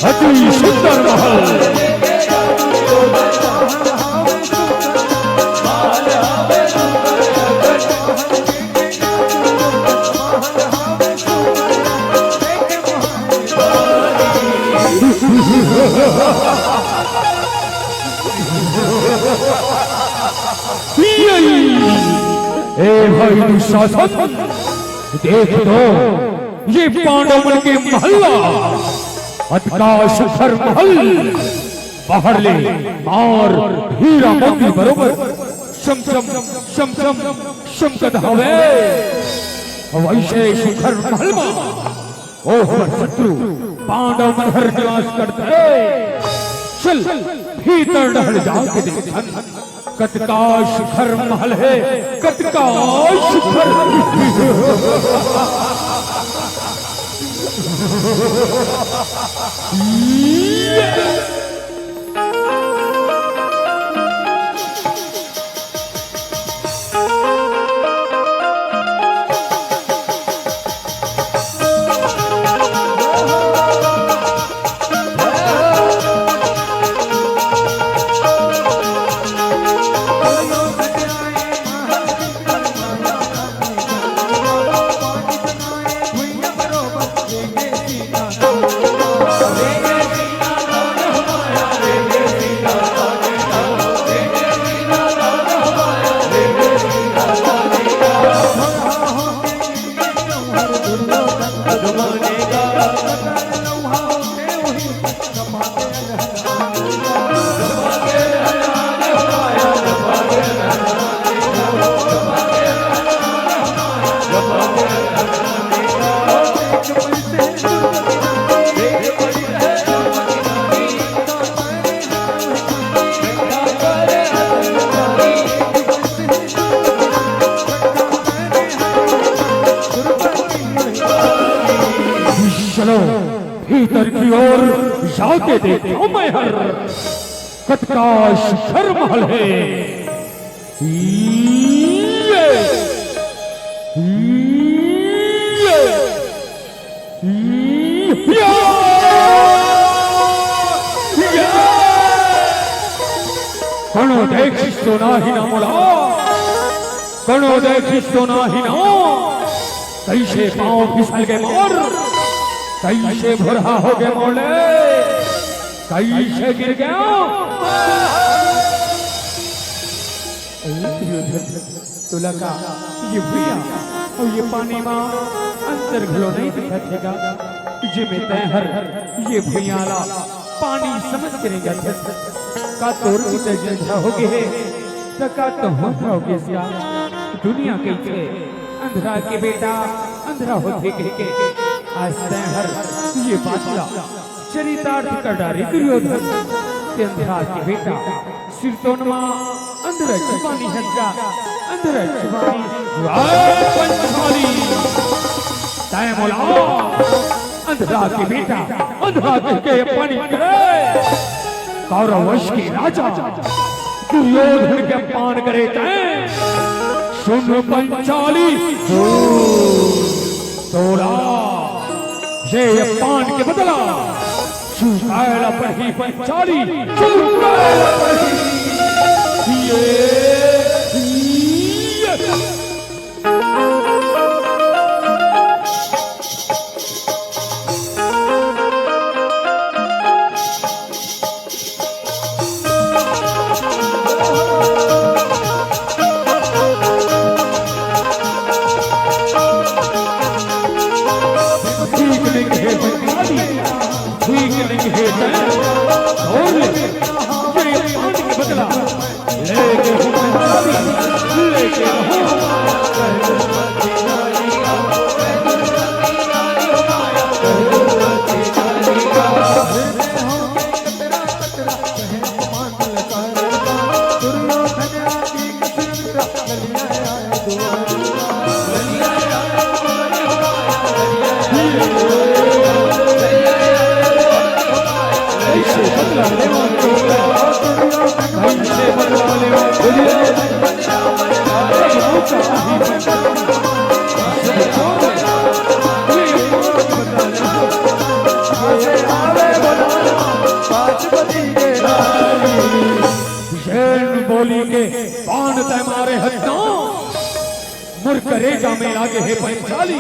अति सुंदर महल। ए भाई दुशासन, देख तो ये पांडव मन के महल ला, अतका सुघर महल, बाहर ले मार हीरा मोती बरोबर चमचम चमचम चमकत हवे। वैसे सुघर महल मा ओ हमर शत्रु पांडव मन हर निवास करथे। चल भीतर डहर जाके देखथन, कतका सुघर महल हे, कतका सुघर। चलो भीतर की ओर जाके देखो मैं हर कतका सुघर महल हे। ये, ये, या, या। कोनो देखिस तो नाही ना मोला, कोनो देखिस तो नाही ना। कइसे पाँव फिसल गे मोर, कइसे भुरहा हो गे मोले, कइसे गिर गेंव। तोला का ये भुइयां अउ ये पानी मा अंतर घलो नइ दिखत हे गा? जेमे तैं हर ये भुइयां ला पानी समझ के रेंगत हस। का तोर भी त अंधरा होगे हे, त का तहूं अंधरा होगेस का? दुनिया कहिथे, अंधरा के बेटा अंधरा होथे कहिके। आज तैं हर ये बात ला चरितार्थ कर डारे दुर्योधन। ते अंधरा के बेटा सिरतोन मा अंधरा जबानी हस गा, अंधरा जबानी। वाह पंचमाली, तैं मोला अंधरा के बेटा अंधरा कहिके अपमानित करे। कौरव वंश के राजा दुर्योधन के अपमान करे तैं। सुन पंचाली, तोला जे ये पान के बदला चुकाए ला पड़ही पंचाली, चुकाए ला पड़ही। ये, ये। ठीक नहीं है बंगाली, ठीक नहीं है तैं। और ले, ये पानी के बदला लेके हूँ बंगाली, लेके हूँ। जेन बोली के बाण तैं मारे हस ना, मोर करेजा में लागे हे पंचाली।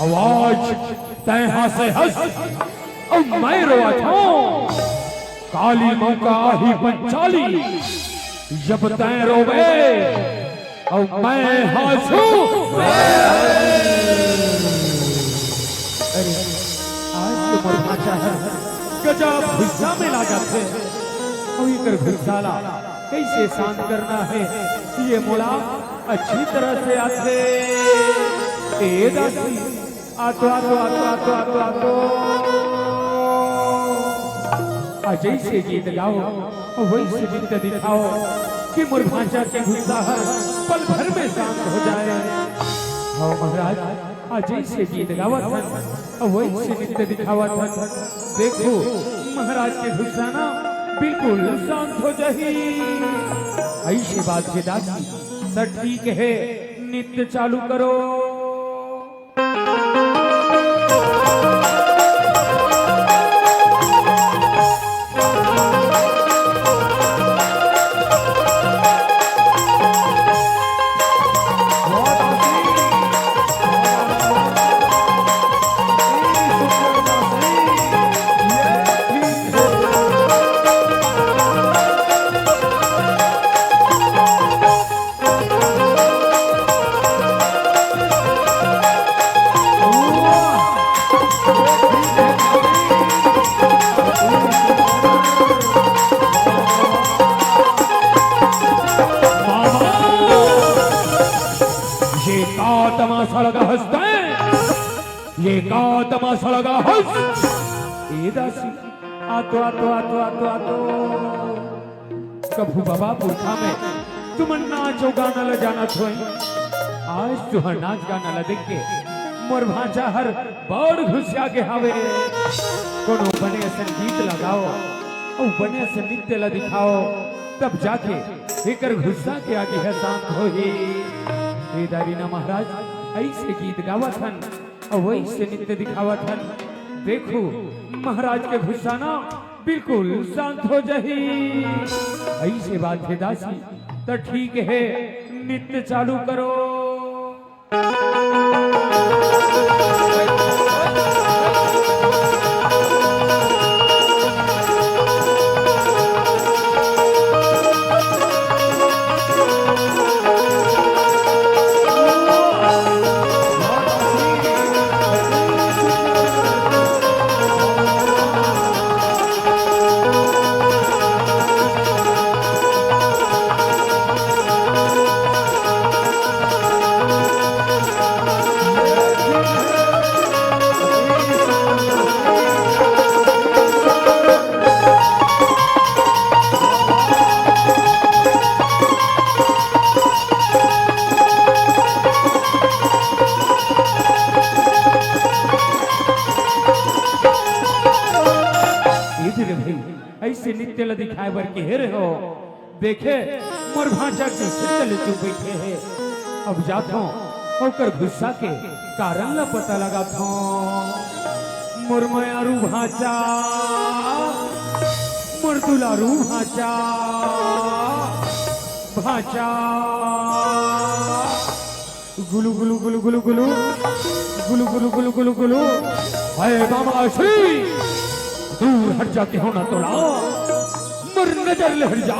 आवाज तैं हाँसे हस, अउ मैं रोवत हँव। काली मौका आही पंचाली, जब तैं रोबे, अउ मैं हाँसहूँ। अरे, आज तो मोर भांचा ह गजब गुस्सा में लागत हे। अउ एकर गुस्सा ला कइसे शांत करना हे, ये मोला अच्छी तरह से आथे। ए दासी, आ तो, आ तो, आ तो, आ तो, आ तो, आ तो। आ जइसे गीत गाओ, वइसे नृत्य दिखाओ कि मोर भांचा के गुस्सा हर पल भर में शांत हो जाए। हाँ महाराज, आ जइसे गीत गावत हन, वइसे नृत्य दिखावत हन। देखो, महाराज के गुस्सा ना बिल्कुल शांत हो जाही। अइसे बात हे दासी, त ठीक हे, नृत्य चालू करो। ये का तमाशा लगा हस तैं? ये का तमाशा लगा हस? ए दासी, आ तो, आ तो, आ तो, आ तो, आ तो। कभू बाबा पुरखा में तुमन नाच अउ गाना ल जानत होय, आज तुहर नाच गाना ल देख के मोर भांचा हर बड़ घुसिया गे हावे। कोनो बने असन गीत ल गाओ अउ बने असन नृत्य ल दिखाओ, तब जाके एकर गुस्सा के आगी ह शांत होही। ए दारी ना महाराज, अइसे गीत गावत हन, अउ वइसे नृत्य दिखावत हन। देखो, महाराज के गुस्सा ना बिल्कुल शांत हो जाही। अइसे बात हे दासी, त ठीक हे, नृत्य चालू करो। ए धीरे भाई, अइसे नृत्य ल दिखाए बर केहे रेहेंव। देखे, मोर भांचा के सिर तले चुप बइठे हे। अब जाथंव, ओकर गुस्सा के कारण ल पता लगाथंव। मोर मयारू भांचा, मोर दुलारू भांचा, भांचा। गुलू गुलू गुलू गुलू गुलू, गुलू गुलू गुलू गुलू गुलू। हाय मामा श्री, दूर हट जा, कहों ना तोला, मोर नजर ले हट जा।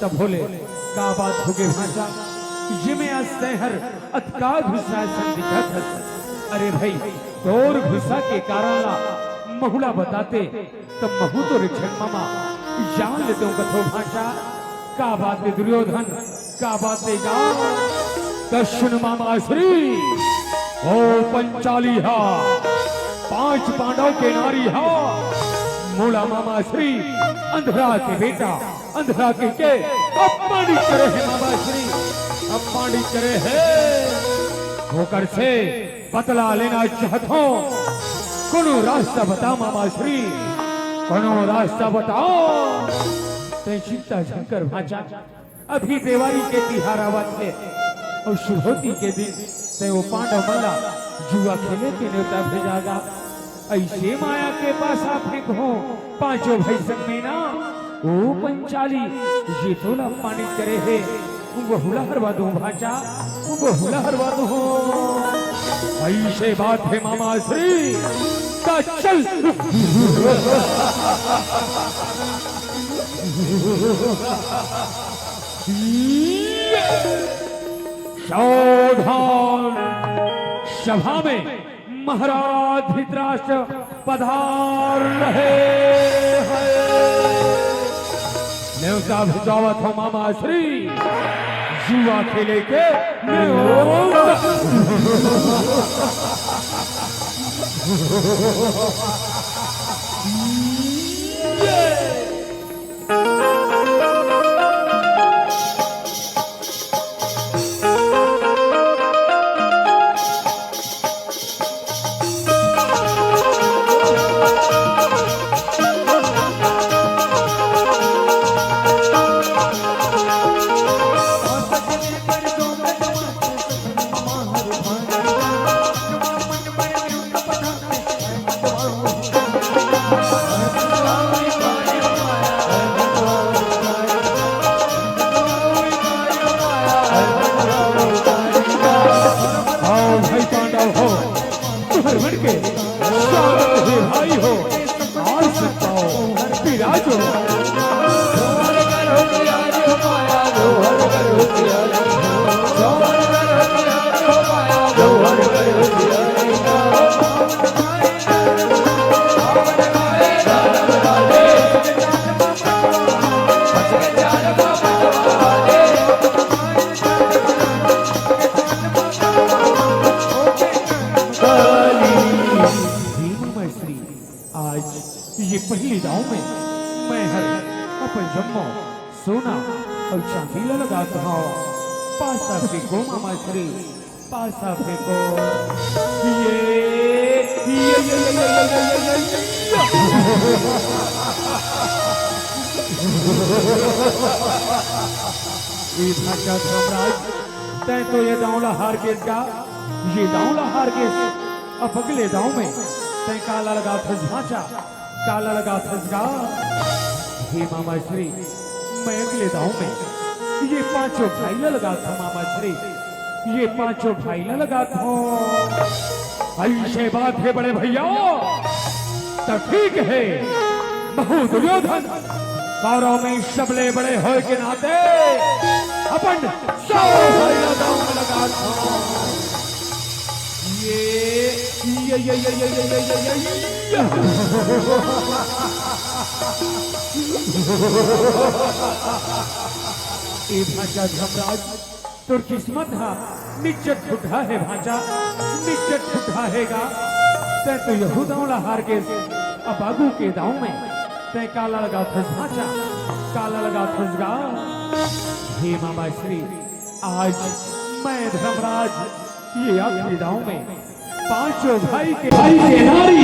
त भोले, का बात होगे भांचा, जेमे आज तैं हर अतका गुस्सा संग दिखत हस। अरे भाई, तोर गुस्सा के कारण ला महूं ला बताते, त महूं तो रे छन मामा जान लेतेंव कथों भांचा। का बात हे दुर्योधन, का बात हे गा? त सुन मामा श्री, ओ पंचाली हा, पांच पांडव के नारी हा, मोला मामा श्री अंधरा के बेटा, अंधरा कहिके अपमानित करे हे मामा श्री, अपमानित करे हे। ओकर से बदला लेना चाहत हों। कोनो रास्ता बता मामा श्री, कोनो रास्ता बता। तैं चिंता झन कर भांचा, अभी देवारी के तिहार आवत हे, अउ सुभौती के दिन तैं ओ पांडव मन ला जुआ खेले के नेवता भेजा गा। अइसे माया के पासा फेंकहूं पांचों भाई संग में ना, ओ पंचाली जे तोला अपमानित करे हे, वहू ला हरवा दूं भांचा, वहू ला हरवा दूं। अइसे बात हे मामा श्री, त चल। सावधान, सभा में महाराज धृतराष्ट्र पधार रहे हैं। नेवता भिजवावत हों मामा श्री, जुआ खेले के नेवता। आओ भाई पांडव हो, तुहर मन के स्वागत हे भाई हो, आओ सब आओ, विराजो। हे मामा श्री, आज ये पहली दांव में मैं हर अपन जम्मो सोना अउ चांदी ला लगात हंव। पासा फेंको मामा श्री, पासा फेंको। ये, ये, ये, ये, ये, ये, ये, ये, ये, ये। ए भांचा धर्मराज, तैं तो ये दांव ला हार गेस गा, ये दांव ला हार गेस। अब अगले दांव में तैं काला लगाथस भांचा, काला लगाथस गा। हे मामा श्री, मैं अगले दांव में ये पांचों भाई ला लगाथंव मामा श्री, ये पांचों भाई ला लगाथंव। अइसे बात हे बड़े भइया, त ठीक हे। महूं दुर्योधन कौरव में सबले बड़े होय के नाते अपन सब भाई ला दांव में लगाथंव। ये, ये, ये। ए भांचा धर्मराज, तोर किस्मत हा निच्चट फुटहा हे भांचा, निच्चट फुटहा हे गा। तैं तो यहू दांव ला हार गेस, अब आगू के दांव में तैं काला लगाथस भांचा, काला लगाथस गा। हे मामा श्री, आज मैं धर्मराज ये आखिरी दांव में पांचों भाई के, भाई के नारी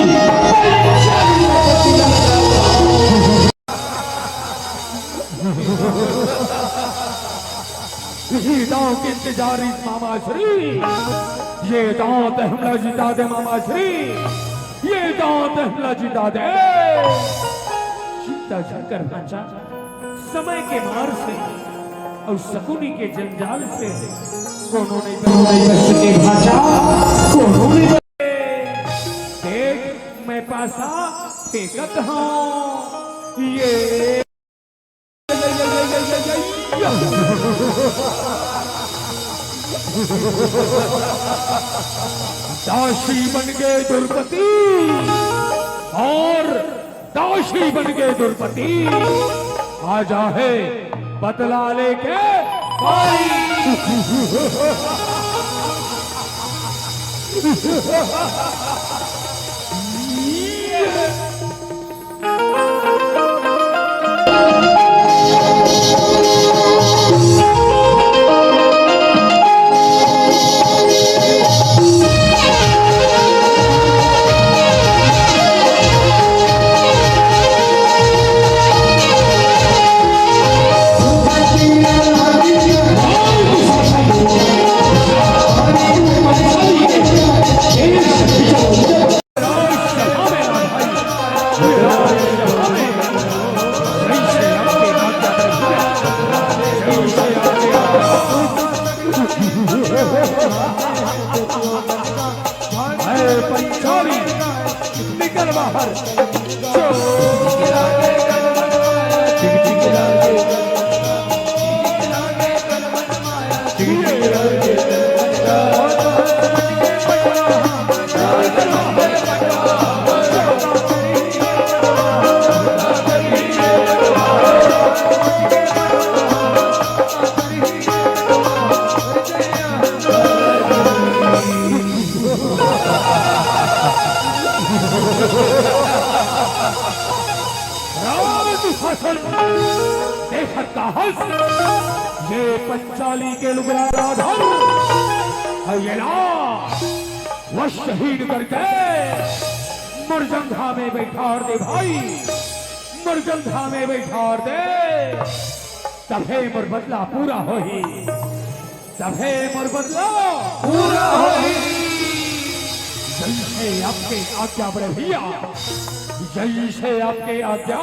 इही दांव के इंतजार रहिस मामा श्री, ये दांव तैं हमला जिता दे मामा श्री। ये दांत ला जिंदा दे। चिंता झन कर भांचा, समय के मार से अउ शकुनी के जंजाल से कोनो नहीं बच सके भांचा, कोनो नहीं बच। देख, मैं पासा फेंकत हूँ। ये दासी बन के दुर्पति और दासी बन के दुर्पति, आजा है बदला लेके भाई। अरे पंचाली, निकल बाहर। राज शासन देखत का हस, ये पंचाली के लुगरा राधन, अउ ये ला वश शहीद करके मुरजंघा में बैठार दे भाई, मुरजंघा में बैठार दे, तभे मोर बदला पूरा होही। तभे मोर बदला पूरा होही। जैसे आपके आज्ञा बड़े भैया, जैसे आपके आज्ञा।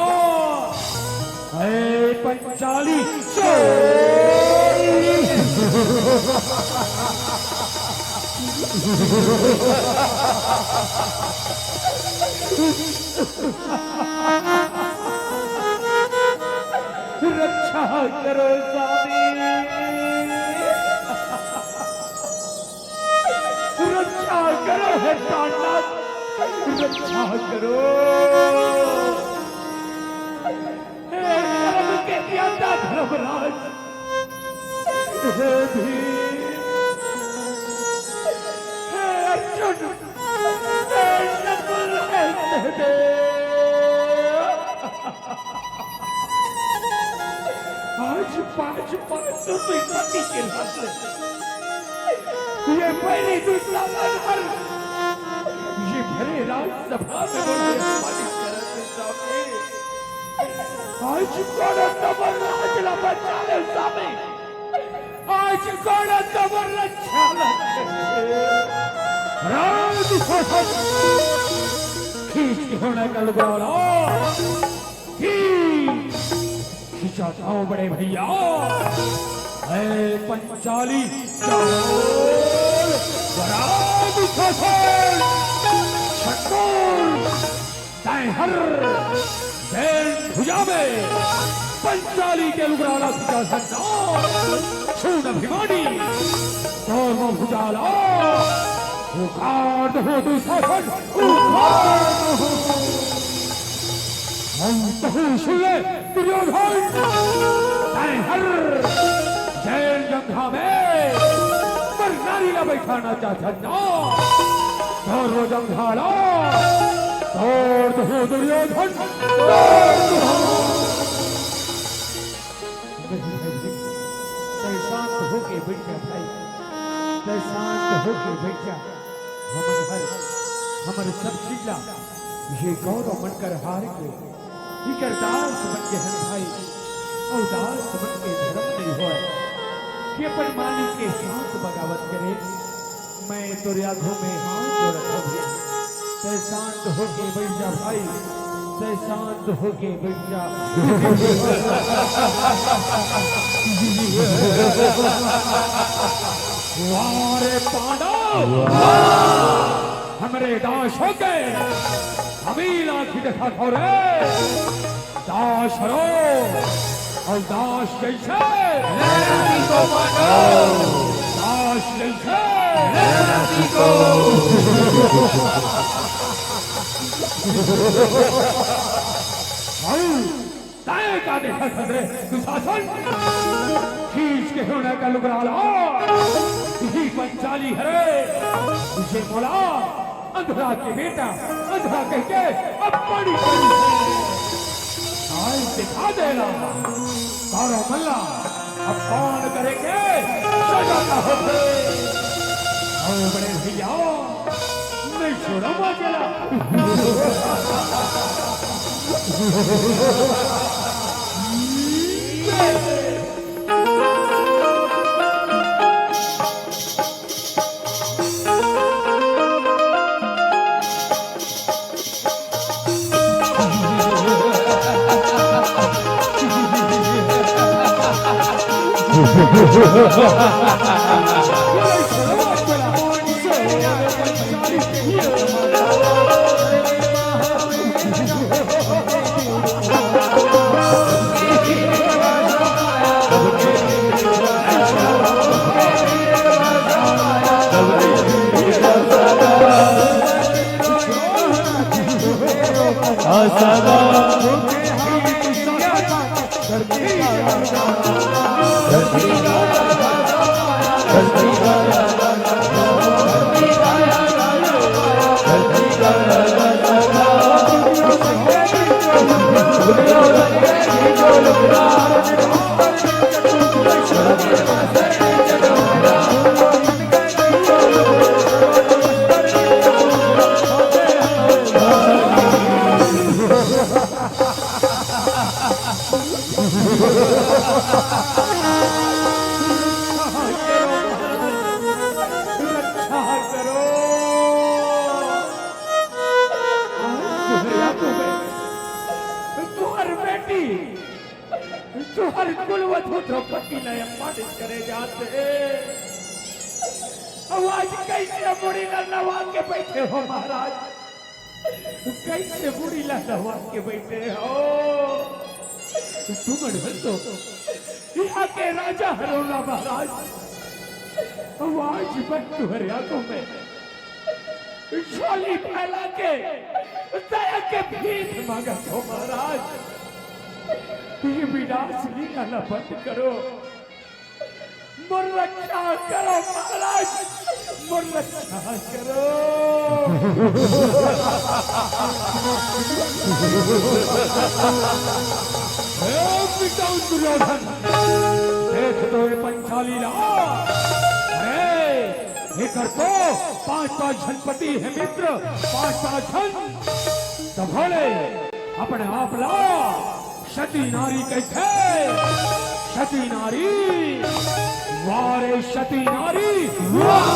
ऐ पंचाली चोर। रक्षा करो स्वामी, रक्षा करो हे प्राणनाथ, रक्षा करो। हे धर्म के ज्ञाता धर्मराज, हे भीम, हे अर्जुन, हे नकुल, हे सहदेव। आज पांच पांच सौ दुई पति के लाश ये पहली दूसरा हर ये भरे राजसभा में बोले, आज कोण तमर राज ला बचाले स्वामी? आज कोण तमर रक्षा ला करे? राज शासन खींच के होने का लुगाड़ा। खींच, खींचा जाओ बड़े भैया। ऐ पंचाली चाल, राज शासन छटोल। दाएं हर, दाएं भुजा में पंचाली के लुगराला भुजा संचार, सून अभिमानी, दोनों भुजाला, उखाड़ दो दुशासन, उखाड़ दो। हम तहु सुले दुर्योधन, दाएं हर, जैन जंघा में, पर नारी ला बैठाना चाहत ना। तोरो जंघाला तोड़ दो दुर्योधन, तोड़ दो। तय शांत होके बैठ जा भाई, तय शांत होके बैठ जा। हमन हर, हमर सब चीज ला ये गौरव मन कर हार के इकर दास बन गे हन भाई, अउ दास बन के धर्म नहीं होय कि अपन मालिक के साथ बगावत करे। मैं तोरे आघू में हाथ जोड़त हौं भैया, तै शांत होके बैठ जा भाई, तै शांत होके बैठ जा। वाह रे पांडव, वाह। हमरे दास होके हमी लाठी दिखा खो रे। दास रो, अउ दास जइसे लहराती को पांडव। दास जइसे लहराती को। अउ तैं का देखत हस रे दुशासन? खींच के होना का लुगरा ला। इही पंचाली हरे, इसे मोला अंधरा के बेटा, अंधरा कहिके अब पानी पानी है। आज दिखा देला, तारो मल्ला, अब कौन करे के सजा का होथे। अउ बड़े भैया, मैं छोड़ा माचेला। रक्षा करो। आज तुहर बेटी, तुहर कुलवधू द्रौपदी ला अपमानित करे जात हे। अउ आज कइसे मुड़ी ला नवा के बइठे हो महाराज? कइसे मुड़ी ला नवा के बइठे हो? तुमन तो इहाँ के राजा हरो ना महाराज। अउ आज मैं तुहर आगू में झोली फैला के दया के भीख मांगत हो महाराज। ये विनाश लीला ला बंद करो। मोर रक्षा करो महाराज, मोर रक्षा करो। हे पिताऊ दुर्योधन, देख तो ये पंचाली ला। अरे, एकर तो पांच पांच झन पति हे मित्र, पांच पांच झन। त भले अपने आप ला सती नारी कहिथे, सती नारी, वाह रे सती नारी, वाह।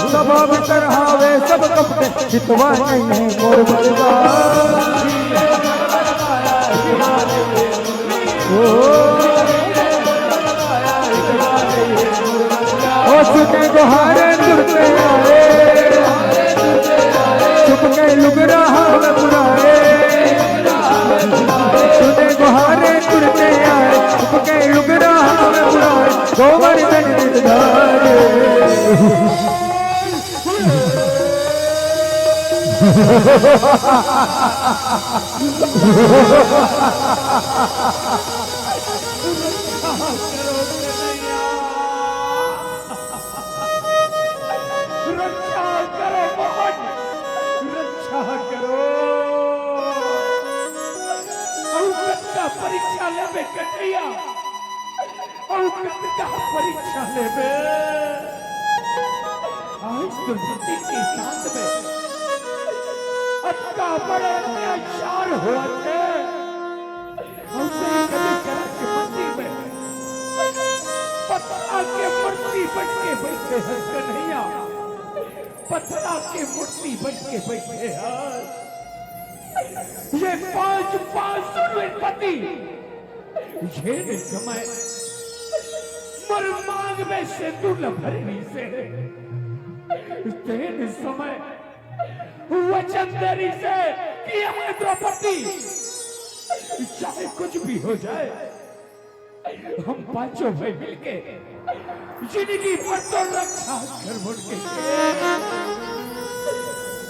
सभा भीतर हावे सब कपटे, हितवा नहीं है मोर बलवा। ओ, ओ सुने गोहारे तुरते आए, चुप के लुगरा हावे पुराए। सुने गोहारे तुरते आए, चुप के लुगरा हावे पुराए। गोवर्धन गिरधारी। रक्षा करो कन्हैया, रक्षा करो मोहन, रक्षा करो। अउ कतका परीक्षा लेबे कन्हैया, अउ कतका परीक्षा लेबे। आज दुर्मति के साथ में अतका बड़े अत्याचार होवत हे। अउ कभी कभी गरज के मंदिर में पथरा के मूर्ति बन के बइठे हस कन्हैया, पथरा के मूर्ति बन के बइठे हस। ये पांच पांच सुरवीर पति जेन समय मोर मांग में सिंदूर ल भरे रहिसे, तेन समय वचन दे रहिसे कि हे द्रौपदी, चाहे कुछ भी हो जाए, हम पांचों भाई मिलके जिंदगी भर तोर रक्षा करबो कहिके।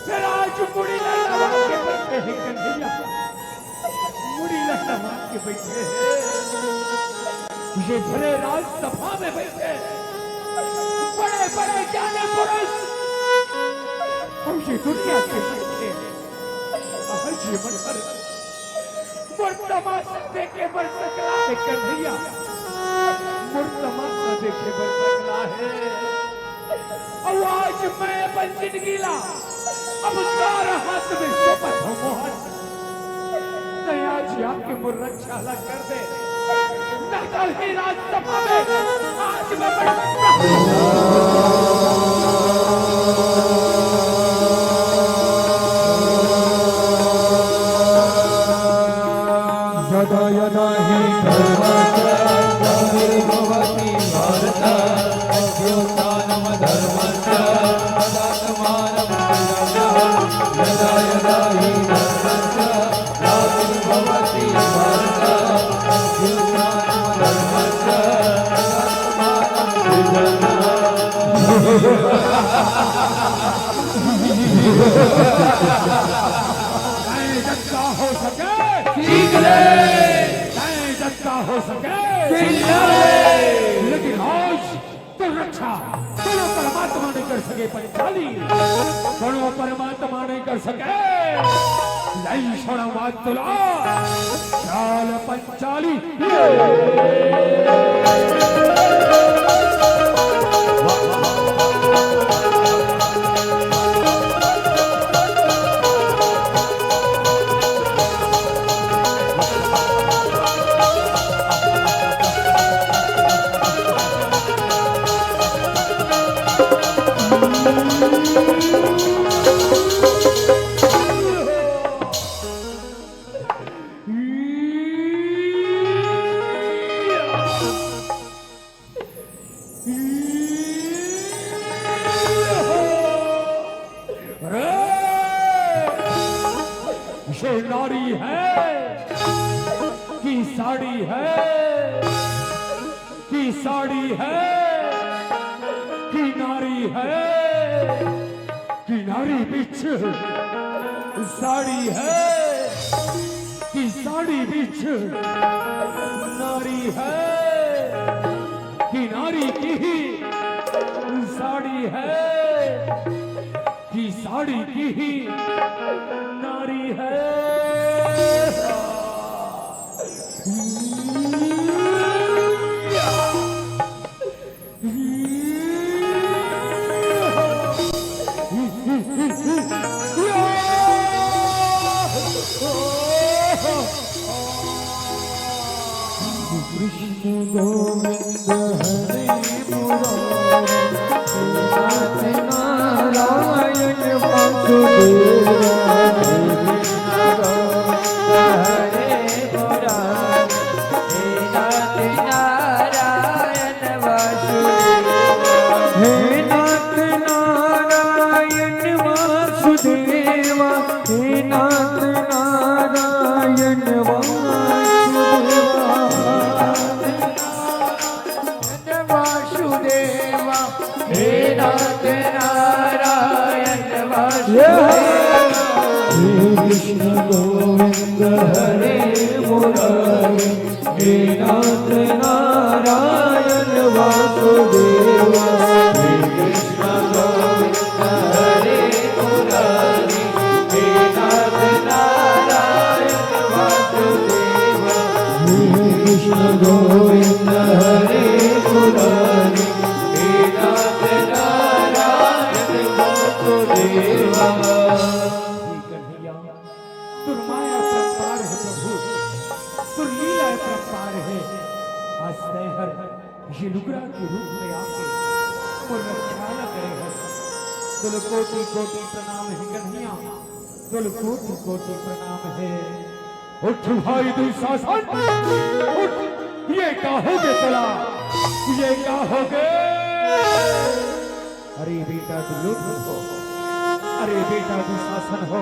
फेर आज मुड़ी ला नवा के बइठे हे कन्हैया, मुड़ी ला नवा के बइठे हे। ये भरे राजसभा में बइठे बड़े बड़े ज्ञानी पुरुष अउ ये दुनिया के बइठे, आज ये मन हर मोर तमाशा देखे बर सकला हे कन्हैया, मोर तमाशा देखे बर सकला हे। अउ आज मैं अपन जिंदगी ला अब तोर हाथ में सौंपत हंव मोहन। तैं आज आके मोर रक्षा ला कर दे, नहीं तो हे राजसभा में आज मैं बड़ यदा यदा हि धर्मस्य ग्लानिर्भवति भारत, अभ्युत्थानमधर्मस्य तदात्मानमभिजायते। यदा यदा हि धर्मस्य ग्लानिर्भवति भारत, अभ्युत्थानमधर्मस्य तदात्मानमभिजायते। चाहे जत्ता हो सके, चीख ले। चाहे जत्ता हो सके, चिल्ला ले। लेकिन आज तोर रक्षा कोनो परमात्मा नइ कर सके पंचाली, कोनो परमात्मा नइ कर सके। लई छोड़ा बात तुला, चाल पंचाली। ये नारी है कि साड़ी है, कि साड़ी है, कि नारी है, कि नारी बीच साड़ी है, कि साड़ी बीच नारी है, कि नारी की ही साड़ी है, कि साड़ी की ही नारी है। कृष्ण गोविंद हरे मुरारी, नाथ नारायण वासुदेवा। हरे मुरारी, नाथ नारायण वासुदेवा। हे नाथ नारायण वासुदेवा, हे नाथ नारायण वासुदेवा। वासुदेवा, हे नाथ नारायण वासुदेवा। गोविंद हरे मुरारी, हे नाथ नारायण वासुदेवा। हे कृष्ण गोविंद हरे मुरारी, हे नाथ नारायण वासुदेवा। हे कृष्ण गोविंद हरे मुरारी, हे नाथ नारायण वासुदेवा। हे कन्हैया, तोर माया अपरंपार हे प्रभु, तोर लीला अपरंपार हे। आज तैं हर ये लुगरा के रूप में आके मोर रक्षा ला करे हस। तोला कोटि कोटि प्रणाम हे कन्हैया, तोला कोटि कोटि प्रणाम हे। उठ भाई दुशासन, उठ, ये का होगे तोला, ये का होगे? अरे बेटा दुर्योधन हो, अरे बेटा दुशासन हो,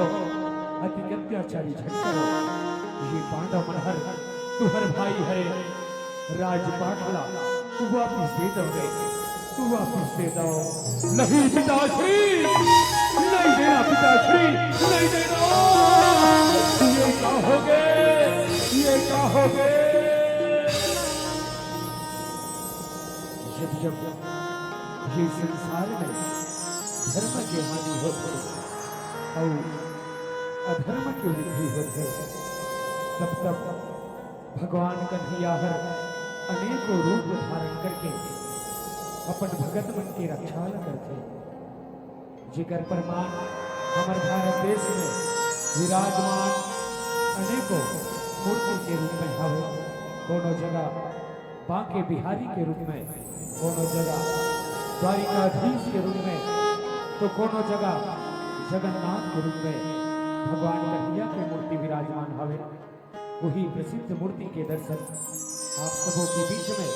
अति अत्याचारी झन करो। ये पांडव मन हर तुंहर भाई हरे, राजपाट ला वापिस दे दव रे, वापिस दे दव। नहीं पिताश्री, नहीं देना पिताश्री, नहीं देना। ये का होगे, ये का होगे? जब जब ये संसार में धर्म के हानि होथे अउ अधर्म के वृद्धि होथे, तब तब भगवान कन्हैया हर अनेकों रूप धारण करके अपन भगत मन के रक्षा ल करथे। जेकर प्रमाण हमर भारत देश में विराजमान अनेकों मूर्ति के रूप में हवे। कोनो जगह बांके बिहारी के रूप में, कोनो जगह द्वारिकाधीश के रूप में, तो कोनो जगह जगन्नाथ के रूप में भगवान कन्हैया के मूर्ति विराजमान हवे। वही प्रसिद्ध मूर्ति के दर्शन आप सबों के बीच में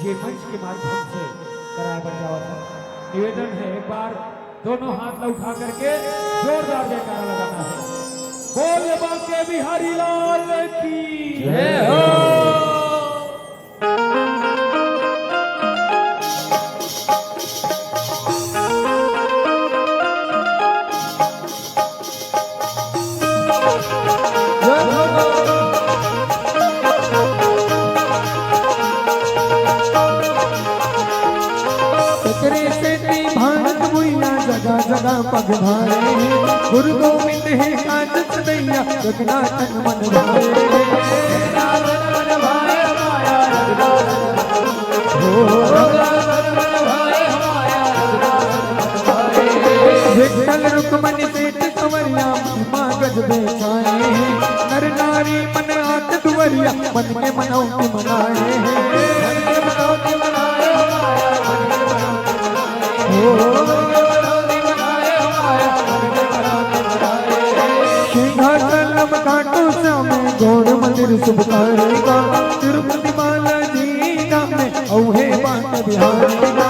ये मंच के माध्यम से कराए बर जावत है। निवेदन है, एक बार दोनों हाथ ला उठा करके जोरदार जयकारा लगाना है। बोल बांके बिहारी लाल की जय हो। तेकरे सेती भारत भुइयां जगह जगह पग भाए हे। गुरु गोविंद हे काज सदैया, रखना तन मन भाए हे। विठ्ठल रुक्मणी सेठ संवरिया, महिमा गजबे छाए हे। नर नारी मन आत दुवरिया, मन के मनौती मनाए हे। सिंहाचलम खाटू श्याम, गौर मंदिर सुभकारेगा। तिरुपति बालाजी धाम में, औहे बांके बिहारी गा।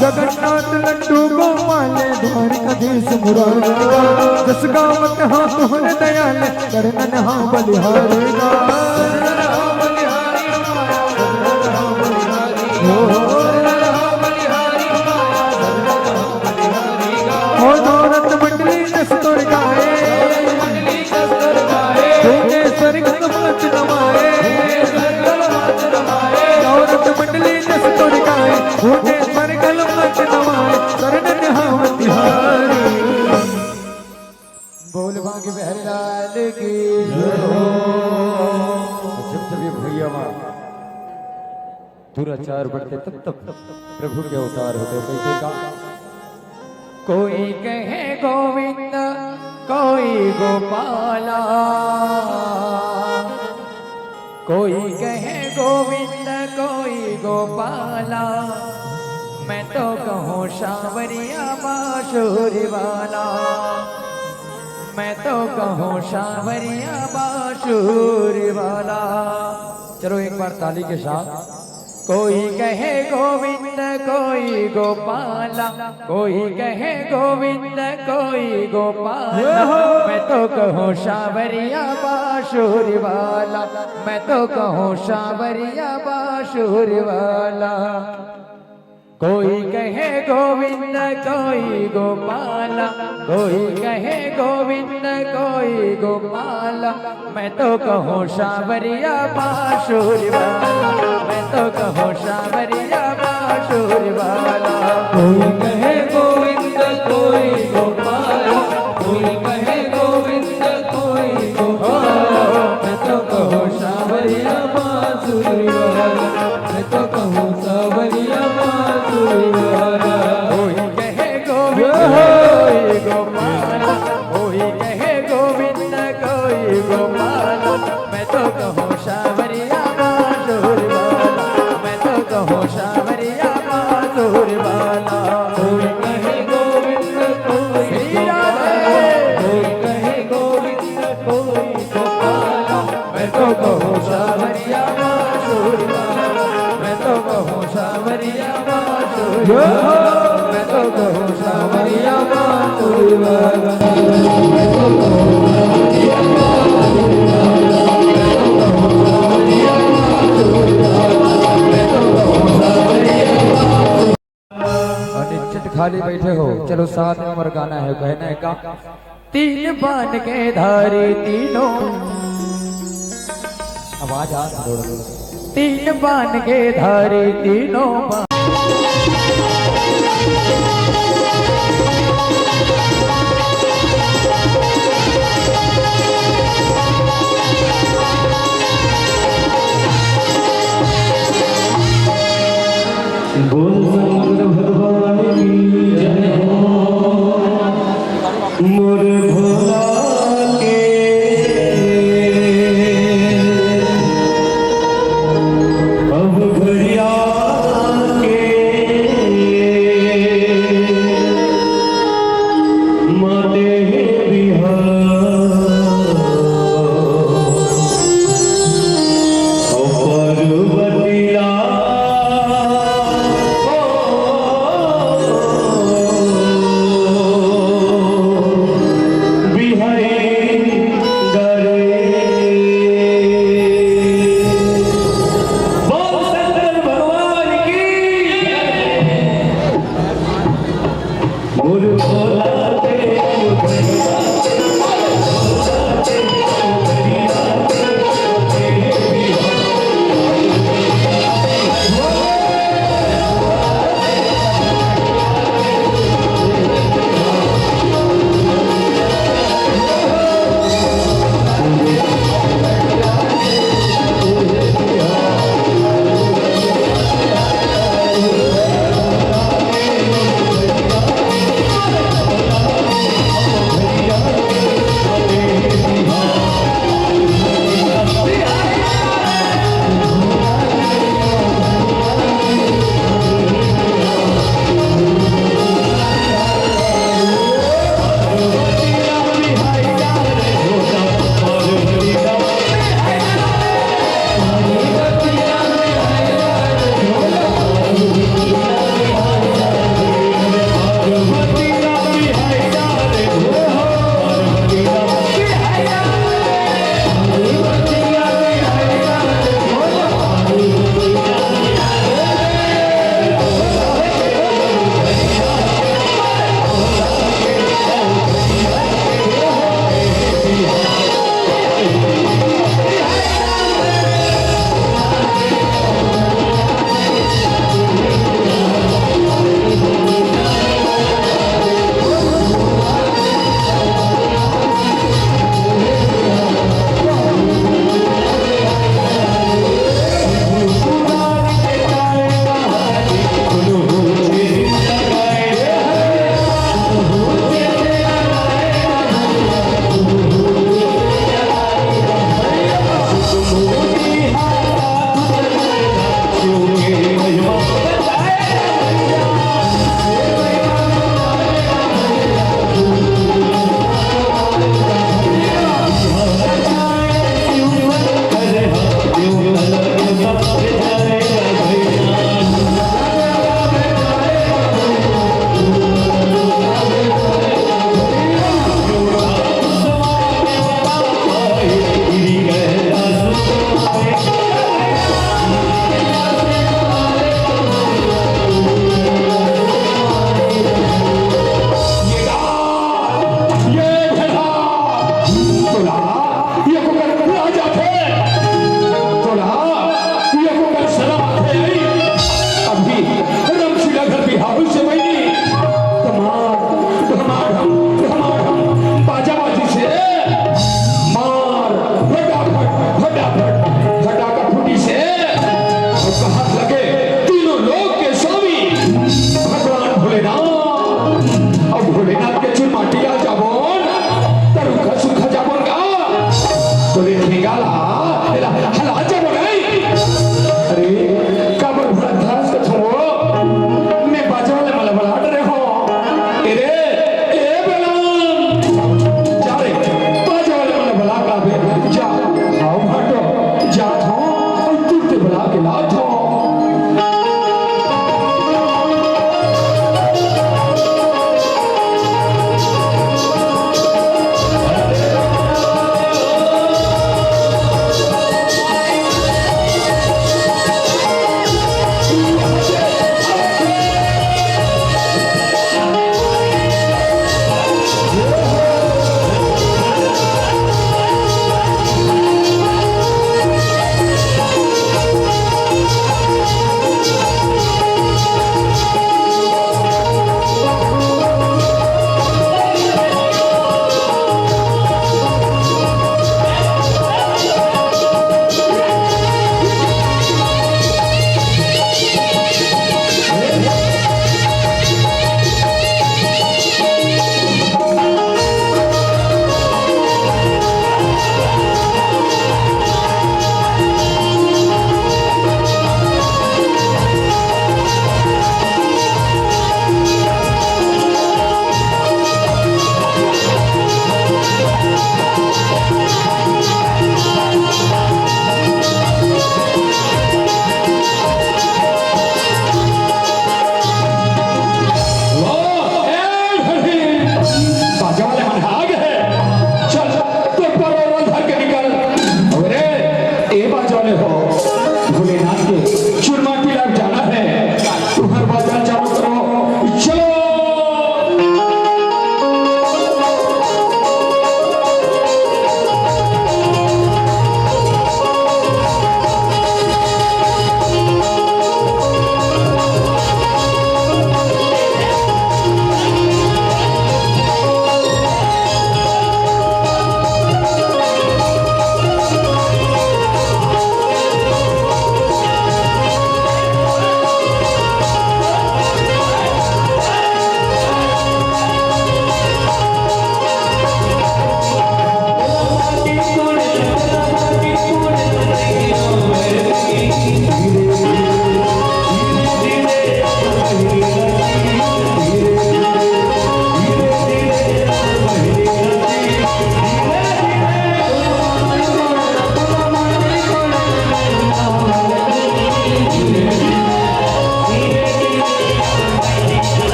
जगन्नाथ लड्डू गोपाल, द्वारिकाधीश मुरारी गा। जस गावत हां तुंहर दयाल, करनन हां बलिहारी गा। हो दौलत मंडली जस तोर गाए, तूने स्वर्ग मात नवाए। दौलत मंडली जस तोर गाए, तूने स्वर्ग मात नवाए। शरण हां बलिहारी। बोल बांके बिहारी लाल की जय हो। जब जब ये भुइयां मा दुराचार बढ़थे, तब तब प्रभु के अवतार होथे। कइसे का? कोई कहे गोविंद, कोई गोपाला, कोई कहे गोविंद, कोई गोपाला, मैं तो कहूँ सांवरिया बांसुरी वाला, मैं तो कहूँ सांवरिया बांसुरी वाला। चलो एक बार ताली के साथ। कोई कहे गोविंद, कोई गोपाला, कोई कहे गोविंद, कोई गोपाला। मैं तो कहूँ सांवरिया बांसुरी वाला, मैं तो कहूँ सांवरिया बांसुरी वाला। कोई कहे गोविंद, कोई गोपाला, कोई कहे गोविंद, कोई गोपाला। मैं तो कहूँ सांवरिया बांसुरी वाला, मैं तो कहूँ सांवरिया बांसुरी वाला। कोई कहे गोविंद, कोई गोपाला, कोई कहे गोविंद, कोई गोपाला। मैं तो कहूँ सांवरिया बांसुरी वाला, मैं तो कहूँ सांवरिया बांसुरी वाला। कोई कहे गोविंद, कोई गोपाला, कोई कहे गोविंद, कोई गोपाला। मैं तो कहूँ सांवरिया बांसुरी वाला, मैं तो कहूँ सांवरिया बांसुरी वाला। कोई कहे गोविंद, कोई श्री राधे। गोपाला, कोई कहे गोविंद, कोई गोपाला। मैं तो कहूँ सांवरिया बांसुरी वाला, मैं तो कहूँ सांवरिया बांसुरी वाला। मैं तो कहूँ सांवरिया बांसुरी वाला। अनिश्चित खाली बैठे हो, चलो साथ में हमर गाना है, कहना है का? तीन बान के धारी तीनों, आवाज आ, तीन बान के धारी तीनों बान। बोल शंकर भगवान की जय हो। मोर भोला के अब घड़िया के माते बिहार। ओ पार्वती ला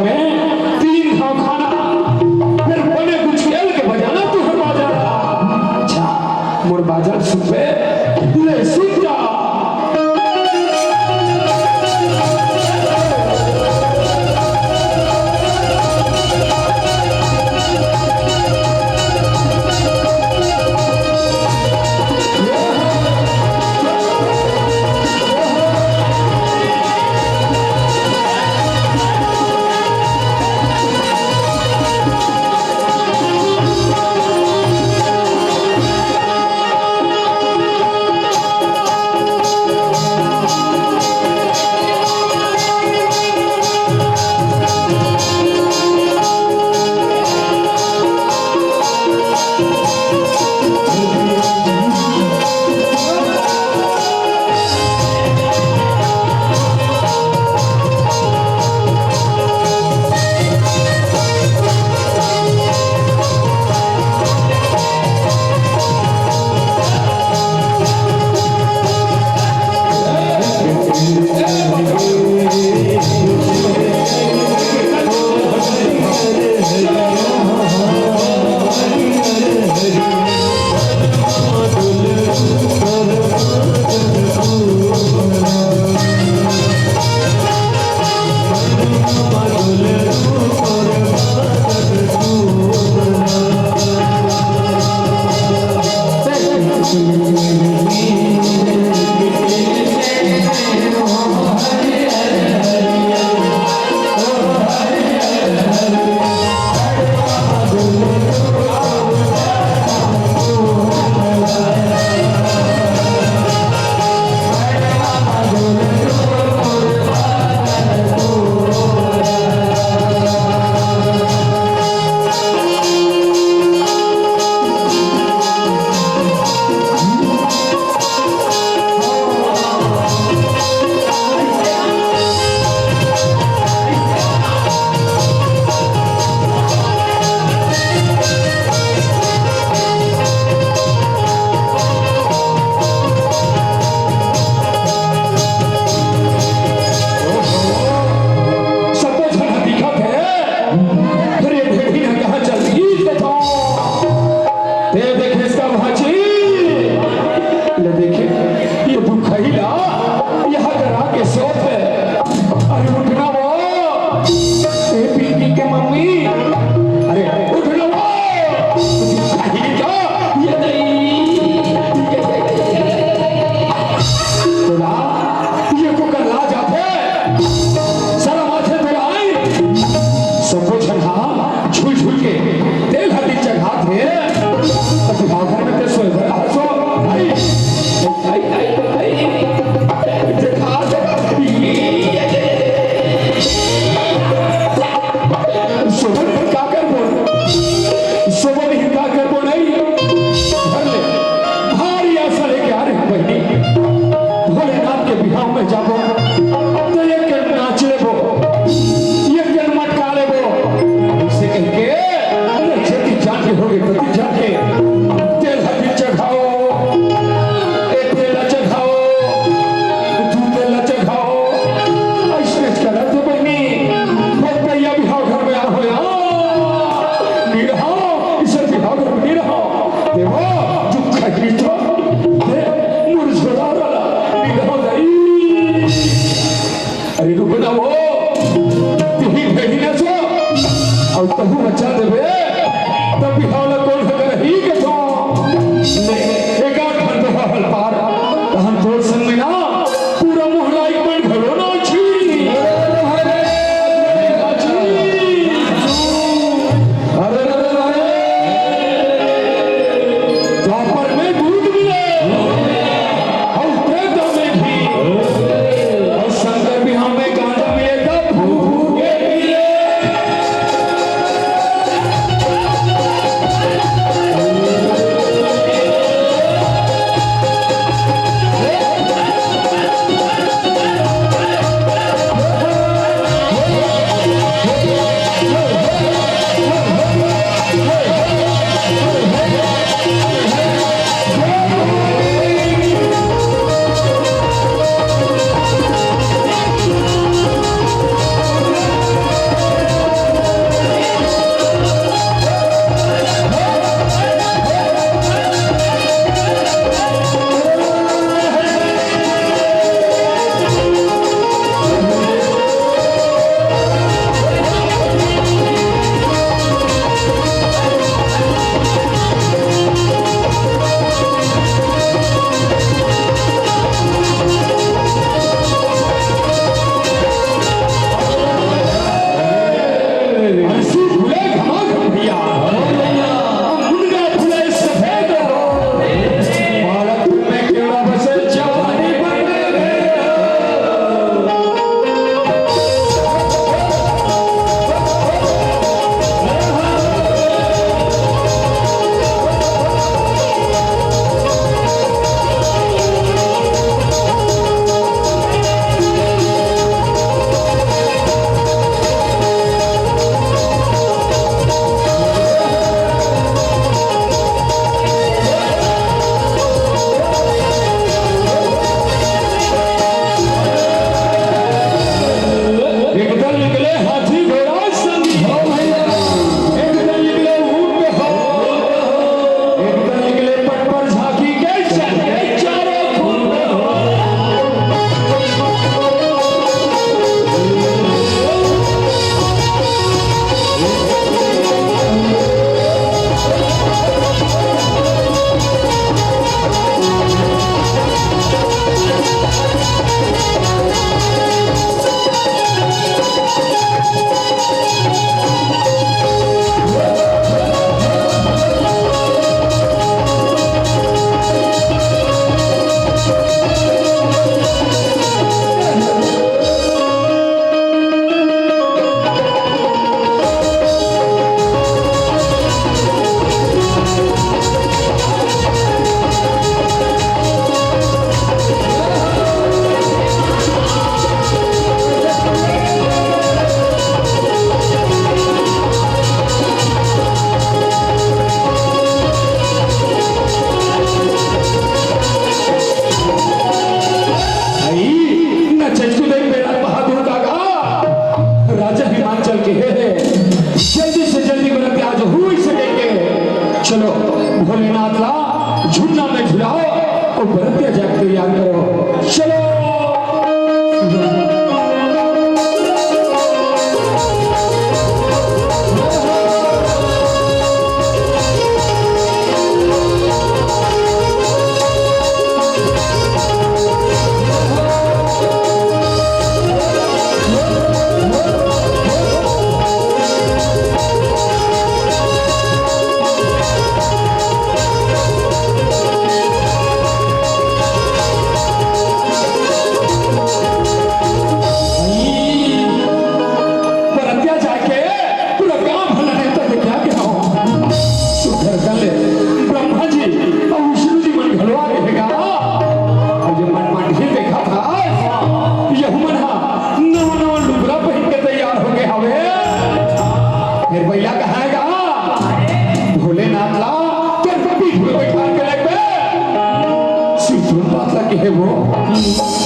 में तीन घाव खाना, फिर बने कुछ खेल के बजाना तू हर बाजा। अच्छा, मोर बाजा सुनबे, ले सुन जा।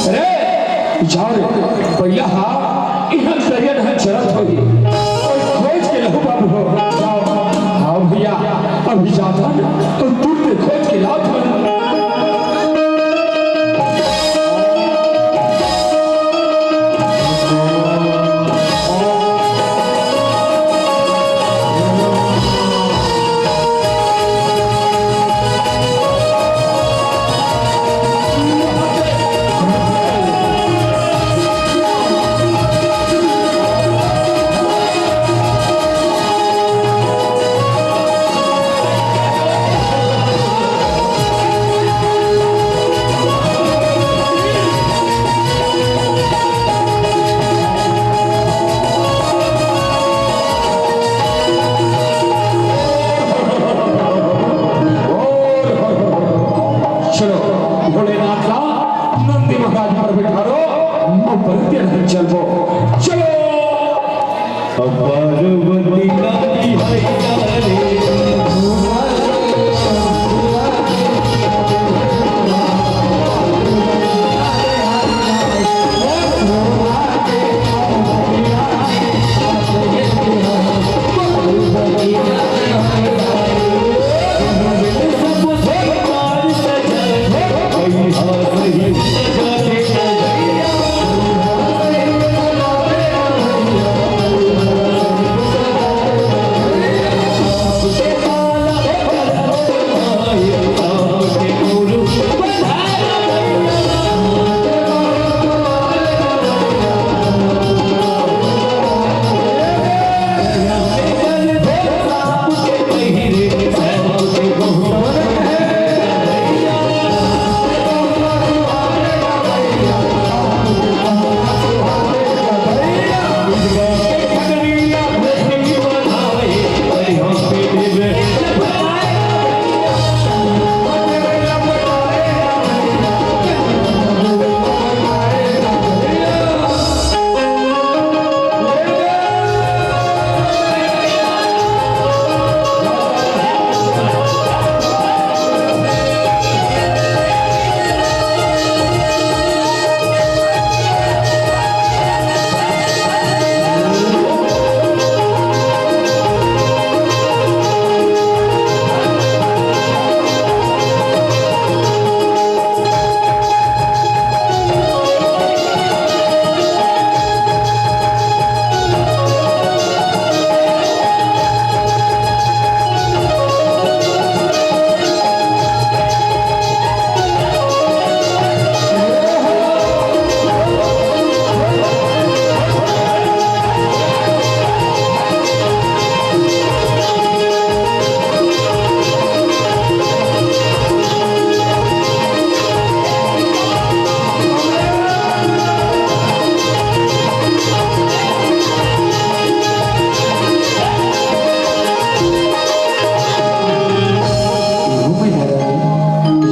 अरे, जाओ रे, पहिला हा, इहाँ दरिया नहर चलत होही। अउ खोज के लहू बाबू हो, जाओ। हाँ भैया, अभी जाथन, अउ तुरते खोज के लाथन। चलो, भोलेनाथ ला नंदी महाराज पर बिठारो, अउ बरतिया नहीं चलबो। चलो। अब पार्वती का बिहाई डाले।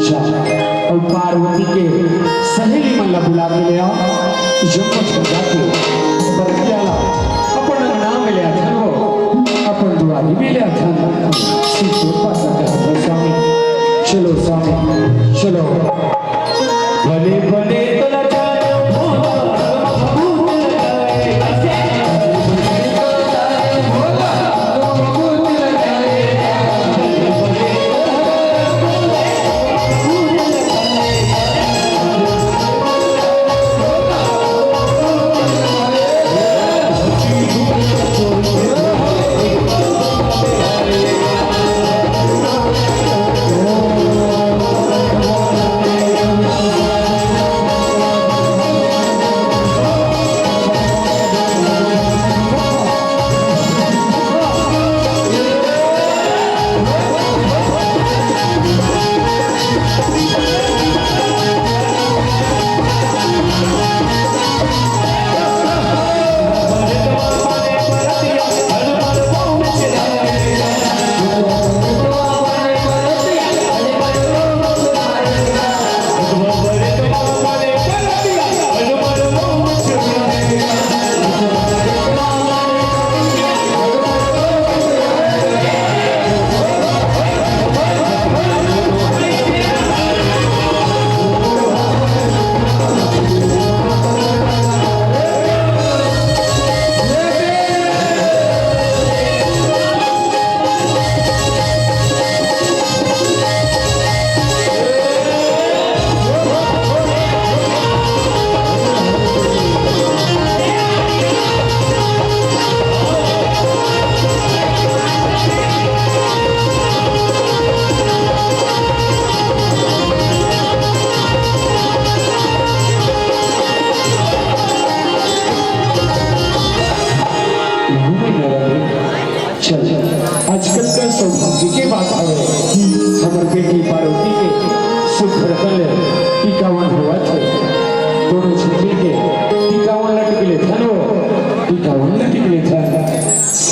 जा, अउ पार्वती के सहेली मन ला बुला के ले आ। जम्मो झन जाके बरतिया ला अपन अंगना में ले आथन हो, अपन दुआरी में ले आथन। सिंदूर पासा करत हो स्वामी। चलो स्वामी, चलो। भले भले तोला जानो भोला,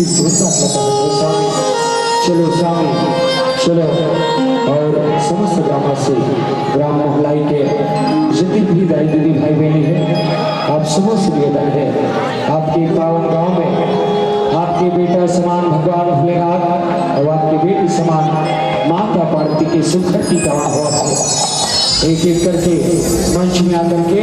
चलो स्वामी, चलो और समस्त ग्रामवासी, ग्राम मोहलाई के जितने भी दाई दीदी भाई बहन है, आप समस्त निवेदन है, आपके पावन गांव में आपके बेटा समान भगवान भोलेनाथ और आपके बेटी समान माता पार्वती के सुखर की कामना हो। एक एक करके मंच में आकर के